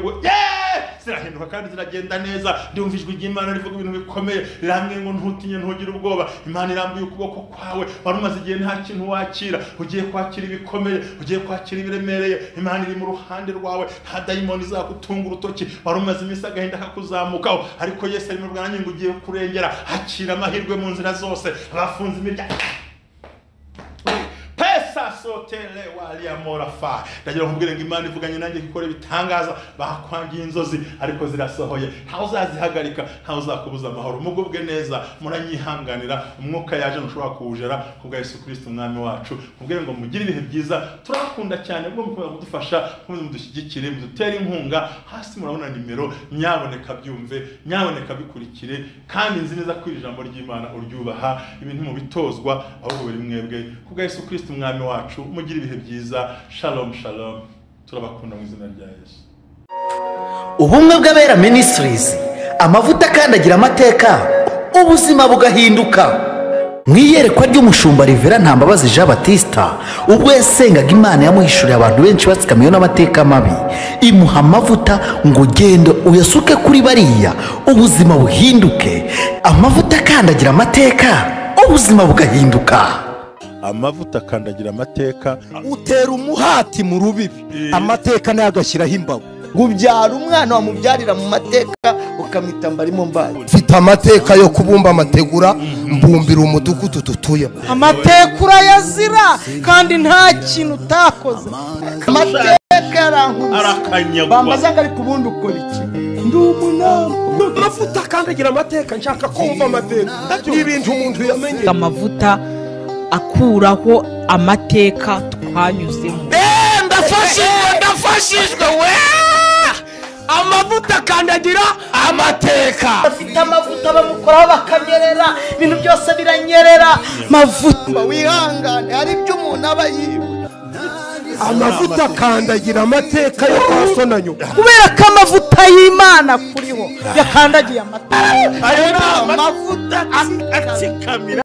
zirahinduka kandi ziragenda neza. Ndumva ijwi ry'Imana rivuga ibintu bikomeye, rirambwiye ngo ntutinye, ntugire ubwoba. Imana irambuye ukuboko kwawe. Wari umaze igihe nta kintu wakira, ugiye kwakira ibikomeye, ugiye kwakira ibiremereye. Imana iri mu ruhande rwawe, nta dayimoni izagutunga urutoki. Wari umaze iminsi agahinda kakuzamukaho, ariko Yesu ari mu bwanyu ngo ugiye kurengera. Hakira amahirwe mu nzira zose, abafunze imiryango sotele wali amorafa. Ndagira nkubwire ngo Imana ivuganye nanjye ikora ibitangaza. Bakwangiye inzozi ariko zirasohoye, ntawe uzazihagarika, ntawe uzakubuza amahoro. Mugubwe neza, muranyihanganira. Umwuka yaje ntushobora kuwujera kubwa Yesu Kristo umwami wacu. Nkubwire ngo mugire ibihe byiza, turakunda cyane ubwo mukomeza kudufasha, mukomeze mudushyigikire, mudutere inkunga. Hasi murabona nimero, nyaboneka byumve, nyaboneka bikurikire, kandi nzi neza ko iri jambo ry'Imana uryubaha. Ibintu mubitozwa ahubwo biri mwebwe kubwa Yesu Kristo umwami wacu. Mugire ibihe byiza. Shalom, shalom. Turabakunda mu izina rya Yesu. Ubumwe bw'Abera Ministries, amavuta akandagira amateka, ubuzima bugahinduka. Mu iyerekwa ry'umushumba Rivera Ntambabazi Jean Baptiste, ubwo yasengaga Imana yamuhishuriye abantu benshi batsikamiwe n'amateka mabi, imuha amavuta ngo ugende uyasuke kuri bariya, ubuzima buhinduke. Amavuta akandagira amateka, ubuzima bugahinduka. Amavuta akandagira amateka, utera umuhati mu rubibi, amateka nayo agashyiraho imbago. Ubyara umwana wamubyarira mu mateka ukamwita mbarimo mbaye. Mfite amateka yo kubumba amategura, mbumbira umudugudu dutuyemo. Amateka urayazira kandi nta kintu utakoze. Amateka yarankubise, bambaza ngo ariko ubundi ukora iki? Ndi umunama. Amavuta akandagira amateka, nshaka kumva amateka n'ibintu umuntu yamenye. Amavuta akuraho amateka twanyuzemo. Ndafashijwe, ndafashijwe we. Amavuta akandagira amateka. Afite amavuta bamukoraho bakanyerera, ibintu byose biranyerera. Mavuta wihangane, hari ibyo umuntu aba yibuka. Amavuta akandagira amateka yo kwa so na nyoko. Kubera ko amavuta y'Imana kuriho yakandagiye amateka. Ayo ni amavuta atsikamira.